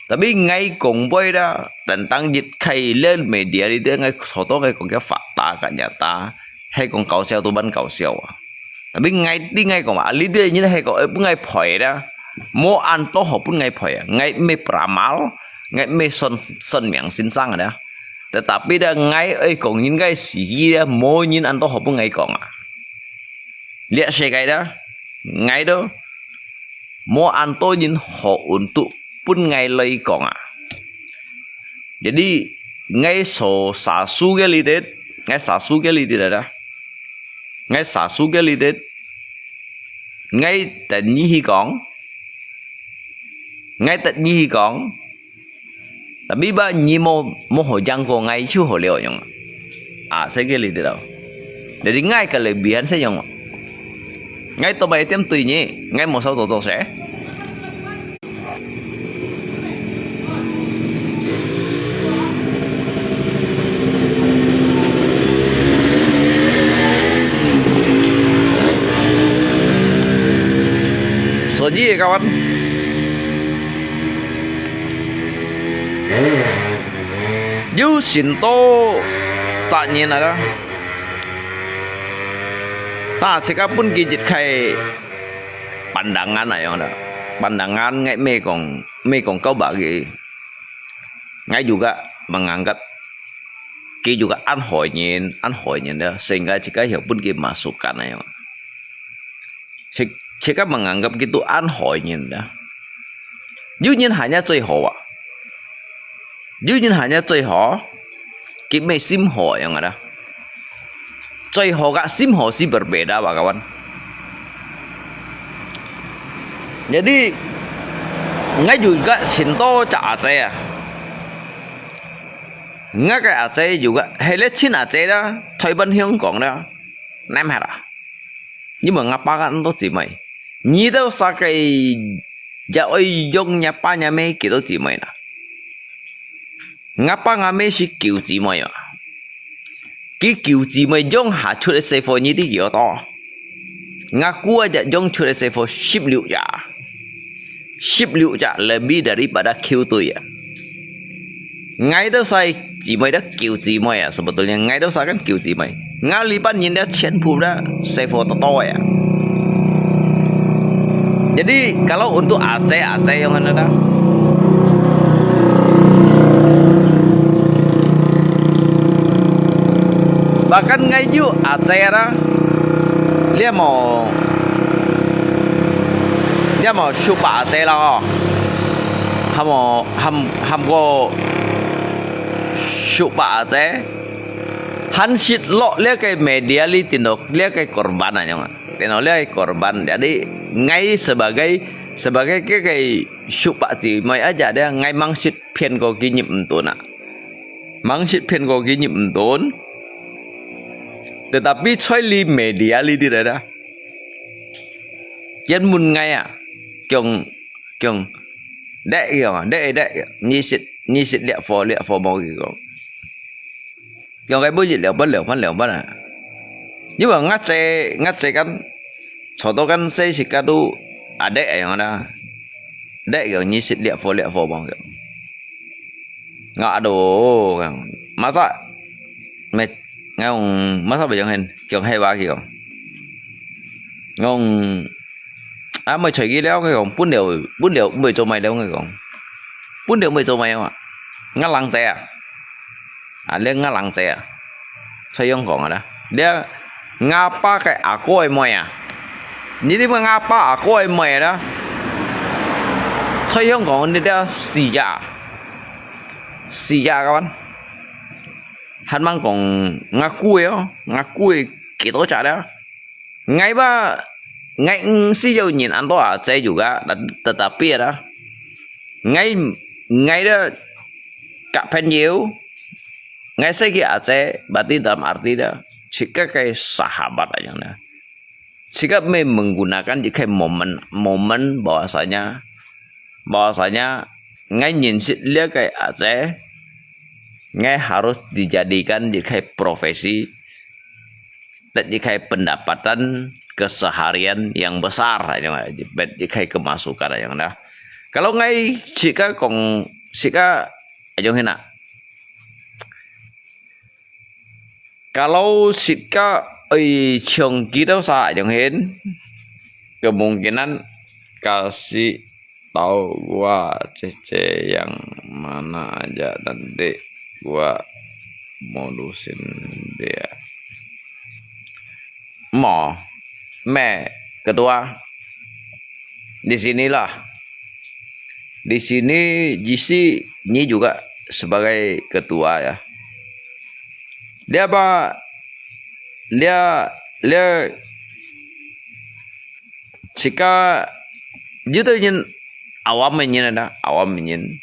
Tapi ngai kong boi da, tentang jit khai lel media li de ngai soto ngai kong kia fakta ka nyata. Hai kong kau siau tu ban kau siau. Tapi ngai ti ngai kong ali de nyin hai kong eh pun ngai phoi da. Mo an to ho pun ngai phoi. Ngai me pramal, ngai me son son miang sin sang da. Tetapi da ngai eh kong nyin ngai si hi da mo nyin an to ho pun ngai kong a. Liak se kai da, ngai do. Mo an to nyin ho untuk pun ngai loi kong a. Jadi, ngai so sasu ke litit, ngai sasu ke litit ada. Ngai sasu ke litit, ngai tani hi kong, ngai tani hi kong, tapi ba nyi mo, mo ho jang ko ngai chu ho leo yong. A, se ke litit tau. Jadi ngai kelebihan se yong. Ngai to bai tiam tui nyi, ngai mo sao to to se. 所以，kawan，有信徒答應了啦。Sa，自家分佢一開 pandangan ayong ada. Pandangan ngai mê kong, mê kong kau bagi. Ngai juga menganggap, ki juga an hoi nyin, an hoi nyin da, sehingga jika ya pun ki masukan ayong. Jika menganggap gitu an hoi nyin da. Yu nyin hanya cui hoa. Yu nyin hanya cui hoa. Ki mê sim hoa ayong ada. Cui hoa ka sim hoa si berbeda, ba kawan. Jadi, ngai juga sinto ca ace a. Ngai ka ace juga, hele chin ace da, Taiwan Hong Kong da. Nem hara. Ni mo ngapa ka anto cimai. Ni tau sa kai ja oi yong nya pa nya me kito cimai na. Ngapa ngame si kiu cimai a. Ki kiu cimai yong ha chut e sefo ni ti kio to. Nga kua ja yong chut e sefo sip liu ja. Sip liu ja lebih daripada kiu tu ya. Ngai tu sai cimai da kiu cimai ya, sebetulnya ngai tu sai kan kiu cimai. Ngai lipan nyin da chen pu da sefo to to ya. Jadi, kalau untuk Aceh, Aceh yang mana dah? Bahkan ngai yu Aceh dah. Lia mo, lia mo supa Aceh lah. Ham mo, ham, ham ko supa Aceh. Han sit lo lia kai media li tino lia kai korban anyong. Tino lia kai korban. Jadi, ngai sebagai, sebagai ke kai supa ti mai aja dia ngai mang sit pian ko kinyip entu na. 吂識騙過佢入毋到。Tetapi在這media裡底來啦，佢問𠊎啊，講講，得講啊，得得，你識你識這貨這貨無？佢講，講該本一兩本兩本兩本啊。因為𠊎姐𠊎姐kan，坐到kan細時間都啊得樣啦，得講你識這貨這貨無？Nggak ada kan. Masa, me, ngong, masa bejang hen, kiong hewa kiong. Ngong, ah, mai choi ki leo kiong, pun leo, pun leo, mai cho mai leo kiong. Pun leo mai cho mai wa. Ngalang che ah. Ah, le ngalang che ah. Choi yong kong ada. Dia ngapa kai ako ai moi ah. Ni di ngapa ako ai moi ada. Choi yong kong ni dia sia. Sia kawan. Han mang kong ngaku yo, ngaku kita cara. Ngai ba, ngai si yo nyin anto a che juga, tetapi ada. Ngai, ngai da kak pen yo, ngai se ki a che, berarti dalam arti da, jika kai sahabat aja na. Jika me menggunakan jika momen, momen bahwasanya bahwasanya ngai nyin sit liak kai a che, ngai harus dijadikan jika kai profesi, dan jika kai pendapatan keseharian yang besar aja, jika kai kemasukan aja dah. Kalau ngai jika kong jika aja hina. Kalau sit ka oi chong kita sa aja hin, kemungkinan kasih tahu gua cece yang mana aja nanti gua modusin dia. Mo, me, kedua, di sinilah. Di sini J C ni juga sebagai ketua ya. Dia apa? Dia dia jika dia tu nyin awam nyin ada, awam nyin.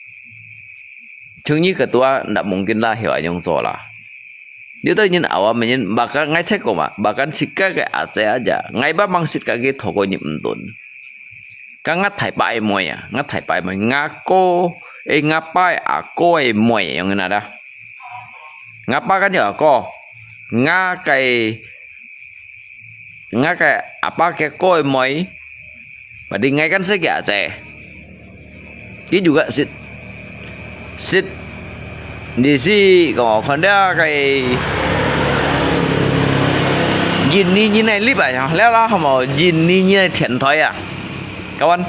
Chung ni ketua ndak mungkin lah hiu anyong cho lah. Dia tu nyin awam nyin bahkan ngai cek ko ma, bahkan sika ke ace aja. Ngai ba mang sit ka ke thoko nyi mtun. Ka ngat thai pa e moi ya, ngat thai pa e moi. Nga ko, eh, nga pa e ako e moi yang nada. Nga pa kan ya ako. Nga kai, nga kai apa ke ko e moi. Berarti ngai kan se kia ace. Ki juga sit. Sit. Di si ko kon dia kai. Jin ni nyin ai lip ai, leo lah mo jin ni nyin ai thian thoi ya. Kawan.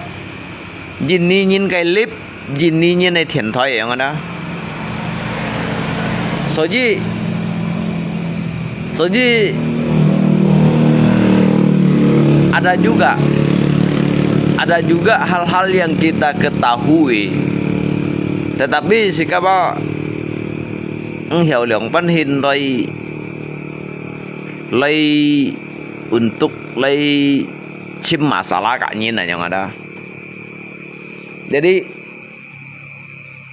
Jin ni nyin kai lip, jin ni nyin ai thian thoi yang ada. 所以, 所以, ada juga, ada juga hal-hal yang kita ketahui. Tetapi sikapa, enghiau liang pan hin lai, lai untuk lai chim masalah ka nyin yang ada. Jadi,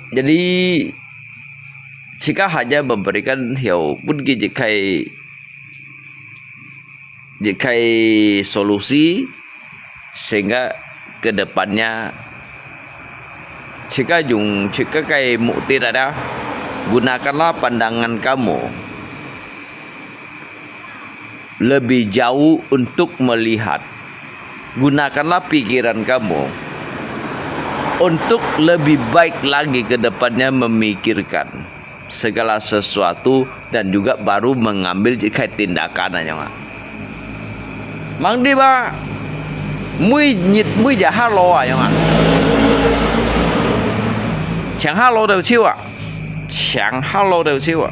jadi, jika hanya memberikan hiu pun ki jikai, jikai solusi, sehingga ke depannya jika yung, jika kai mukti ada, gunakanlah pandangan kamu lebih jauh untuk melihat. Gunakanlah pikiran kamu untuk lebih baik lagi ke depannya memikirkan segala sesuatu dan juga baru mengambil jika tindakan aja. Mang di ba, mui nyit mui ja halo aja. Chang halo deu chiu a. Chang halo deu chiu a.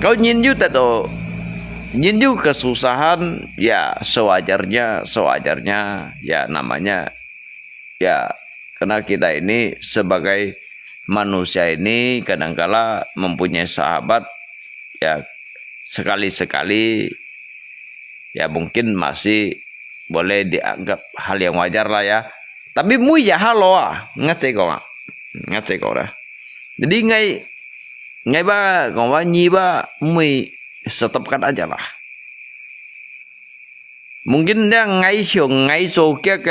Kau nyin yu teto, nyin yu kesusahan, ya sewajarnya, sewajarnya, ya namanya, ya karena kita ini sebagai manusia ini kadangkala mempunyai sahabat, ya sekali-sekali, ya mungkin masih boleh dianggap hal yang wajar lah ya. Tapi mui ya halo ah, ngat ceko ah, ngat ceko dah. Jadi ngai ，ngai ba，講話你ba，毋會stop kan aja lah。Mungkin dia ngai想ngai做佢个，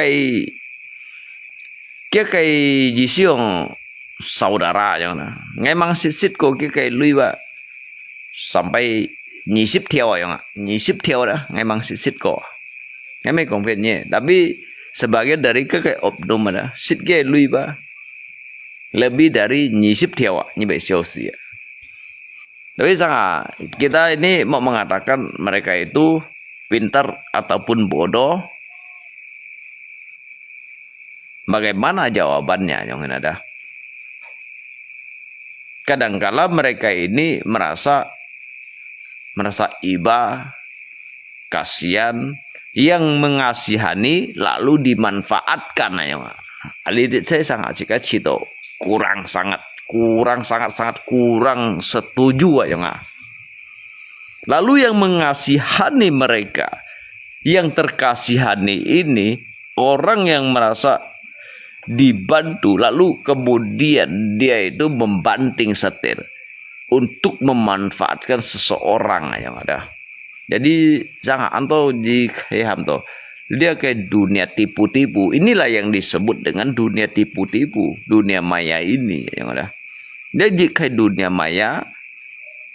佢个意思講saudara樣啦。Ngai mang sit-sit ko佢个鐳ba，sampai二十條啊樣啊，二十條啦，ngai mang sit-sit ko。Ngai mai講別人，tapi sebagian dari佢个oknum ada，sit佢个鐳ba，lebih dari二十條啊，二百小時啊。Tapi sangat, kita ini mau mengatakan mereka itu pintar ataupun bodoh, bagaimana jawabannya, yang ada. Kadangkala mereka ini merasa, merasa iba, kasihan, yang mengasihani lalu dimanfaatkan, ayo. Alidit saya sangat sika cito, kurang sangat, kurang sangat, sangat kurang setuju, ayo. Lalu yang mengasihani mereka, yang terkasihani ini, orang yang merasa dibantu, lalu kemudian dia itu membanting setir untuk memanfaatkan seseorang yang ada. Jadi, sangat anto di khayam to. Dia ke dunia tipu-tipu. Inilah yang disebut dengan dunia tipu-tipu, dunia maya ini yang ada. Dia jik ke dunia maya,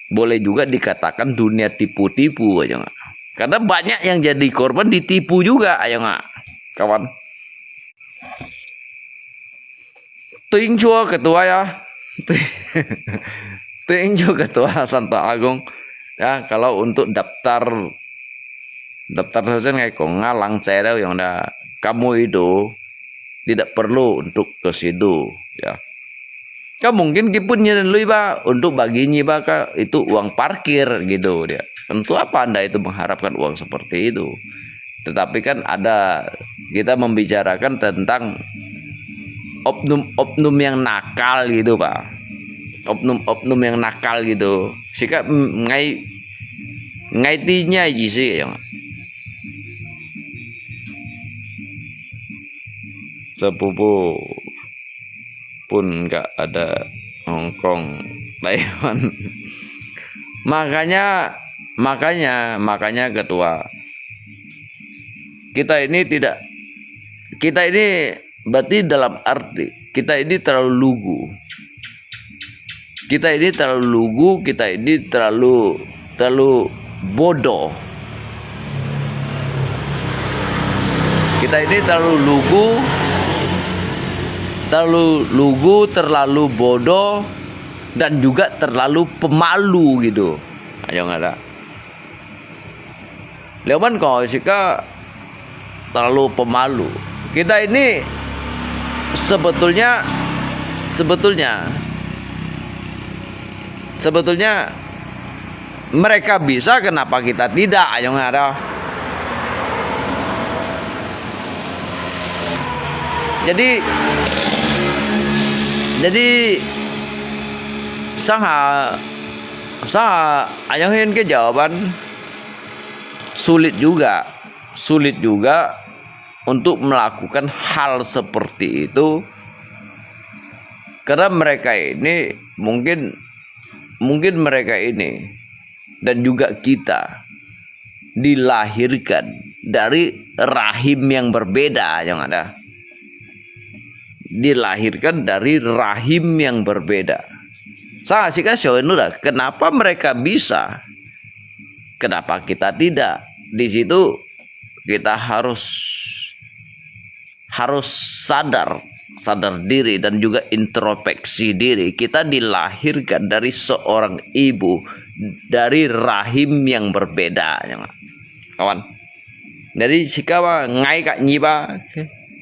boleh juga dikatakan dunia tipu-tipu, ayo nggak? Karena banyak yang jadi korban ditipu juga, ayo nggak, kawan? Tunjuk ketua ya, tunjuk ketua Santo Agung. Ya, kalau untuk daftar daftar saja ngai kong ngalang cedau yang ada kamu itu tidak perlu untuk ke situ, ya. Kan mungkin kipun nyen lui ba untuk bagi nyi ba ka itu uang parkir gitu dia. Untuk apa anda itu mengharapkan uang seperti itu? Tetapi kan ada kita membicarakan tentang oknum-oknum yang nakal gitu pak, oknum-oknum yang nakal gitu. Sika ngai ngai tinya ji si yang sepupu pun nggak ada Hong Kong, Taiwan. Makanya, makanya, makanya ketua, kita ini tidak, kita ini berarti dalam arti kita ini terlalu lugu. Kita ini terlalu lugu, kita ini terlalu terlalu bodoh. Kita ini terlalu lugu, terlalu lugu, terlalu bodoh, dan juga terlalu pemalu gitu. Ayo ngada. Leoman kau sika terlalu pemalu. Kita ini sebetulnya, sebetulnya, sebetulnya mereka bisa, kenapa kita tidak? Ayo ngada. Jadi, jadi sangat, sangat ayo hin ke jawaban sulit juga, sulit juga untuk melakukan hal seperti itu, karena mereka ini mungkin, mungkin mereka ini dan juga kita dilahirkan dari rahim yang berbeda yang ada. Dilahirkan dari rahim yang berbeda. Sa sika siapa ini dah? Kenapa mereka bisa? Kenapa kita tidak? Di situ kita harus harus sadar, sadar diri dan juga introspeksi diri. Kita dilahirkan dari seorang ibu dari rahim yang berbeda, ya nggak? Kawan. Jadi sikawa ngai kak nyiba,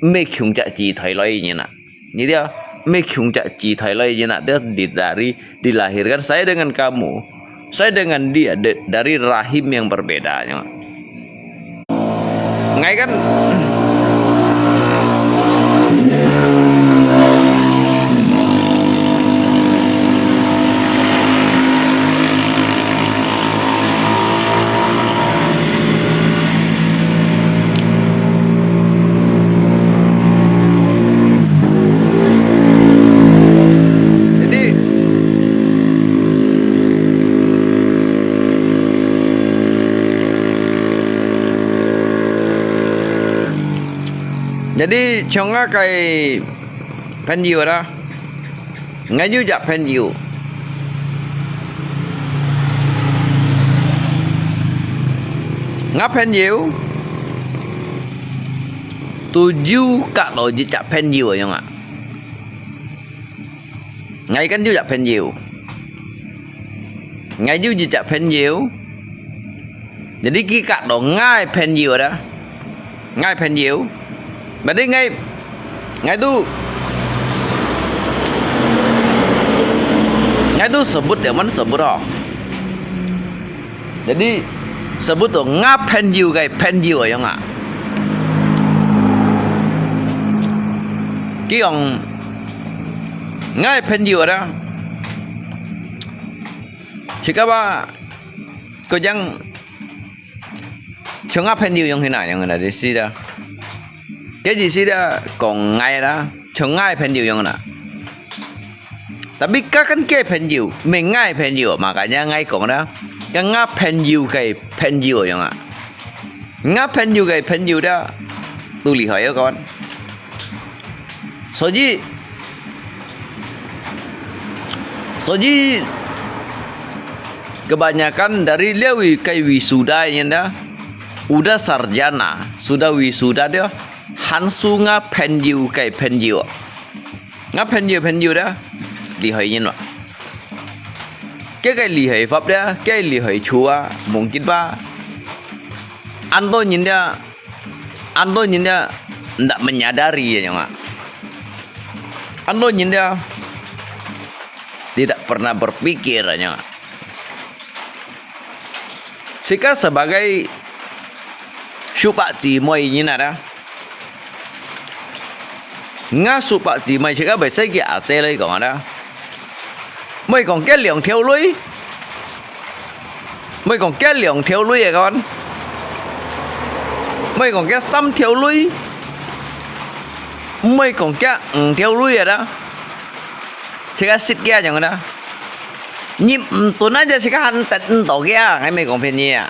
me kyung cak ci thai lai nyina. Jadi ya, me kyung cak ci thai lai nyina, dia di dari dilahirkan saya dengan kamu, saya dengan dia de- dari rahim yang berbeda. Ngai kan. Jadi, 像𠊎个朋友啦，𠊎有隻朋友，𠊎朋友都有加到一隻朋友个樣啊。𠊎跟有隻朋友，𠊎有一隻朋友，jadi佢加到𠊎朋友啦。 𠊎朋友，berarti𠊎，𠊎都，𠊎都sebut，dia mana sebut ho. Jadi sebut tu𠊎朋友个朋友个樣啊。佢講𠊎朋友啦，cakap啊，佢講 像𠊎朋友樣形啊，樣形啊，意思啦。該意思啦，講𠊎啦，像𠊎朋友樣啦。Tapi該跟該朋友，毋係𠊎朋友，makanya𠊎講啦，跟𠊎朋友个朋友樣啊。𠊎朋友个朋友啦，都厲害个講。 所以，所以，kebanyakan dari liau kai wisuda nyan dah, udah sarjana, sudah wisuda dia, han su ngah朋友个朋友。Ngah朋友朋友 dah, 厲害人哇。Cái cái 厲害法 dah, cái 厲害處啊，mungkin吧。An to nyan dah, An to nyan dah ndak menyadari ya, nyong ah. An to nyan dah tidak pernah berpikir, nyong ah. Sika sebagai supak cimoi nyan ada. Ngah supak cimoi sika bai sai ki ace lai kong ada. Moi kong kia 兩條女，moi kong kia 兩條女个講，moi kong kia 三條女，moi kong kia 五條女个啦。Sika sit kia nyong ada. Ni 五頓 aja sika han tet 五到 kia, ngai moi kong phen ni ah.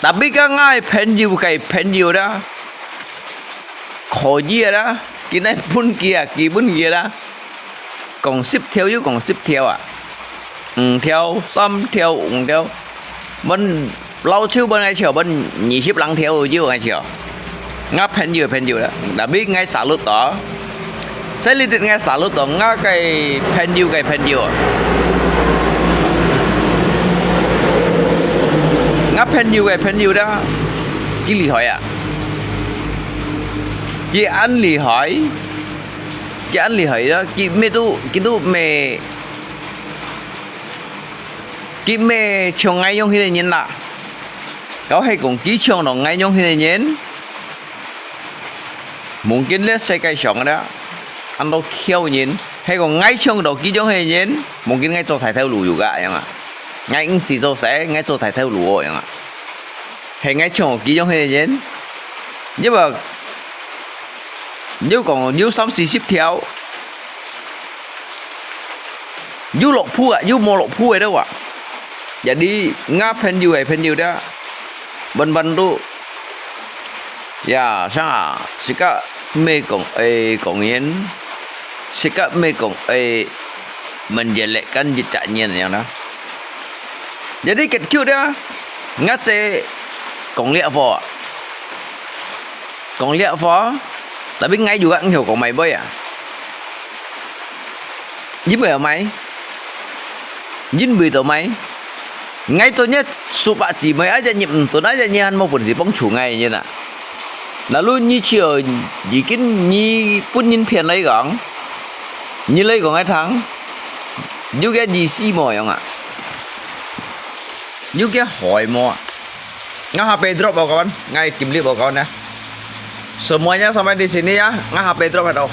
Tapi ka ngai 朋友 kai 朋友 dah. 可以啦，今日分佢啊，佢分佢啦。講十條又講十條啊，五條、三條、五條，分老手分𠊎笑，分二十零條又𠊎笑。Ngah 朋友 朋友啦，tapi𠊎 salut to。Saya lidik ngai 'salut to，ngah 个朋友 个朋友。Ngah 朋友 个朋友啦，佢厲害啊！佢恁厲害，佢恁厲害啦！佢乜都，佢都乜，佢乜像𠊎樣形个人啦。Kau係講佢像到𠊎樣形个人， Mungkin咧世界上咧，恁多巧人，係講𠊎像到佢樣个人，mungkin𠊎做大頭路有个樣啊。𠊎毋使做事，𠊎做大頭路哦樣啊。係𠊎像佢樣个人，因為有講有三四十條，有落鋪啊，有無落鋪个都話。Jadi ngah 朋友 个朋友咧，慢慢都 Ya, sanga, sikap mê kong ê kong yin, sikap mê kong ê menjelekkan jejak nyin yang dah. Jadi, kết cục dah, ngah cè kong liak pho. Kong liak pho, tapi ngai juga ngau kong mai boy ah. Yin bơi mai. Yin bơi to mai. Ngai to nya supak cimoi aja nyip entun aja nyi han mo pun si pong chu ngai nyi na. Lalu nyi chiu yi kin nyi pun nyin phian lai kong. Nyi lai kong ai thang. Yu kia yi si mo yong ah. Yu kia hoi mo ah. Ngah hape drop o kawan. Ngai kim lip o kawan ya. Semuanya sampai di sini ya. Ngah hape drop aduh.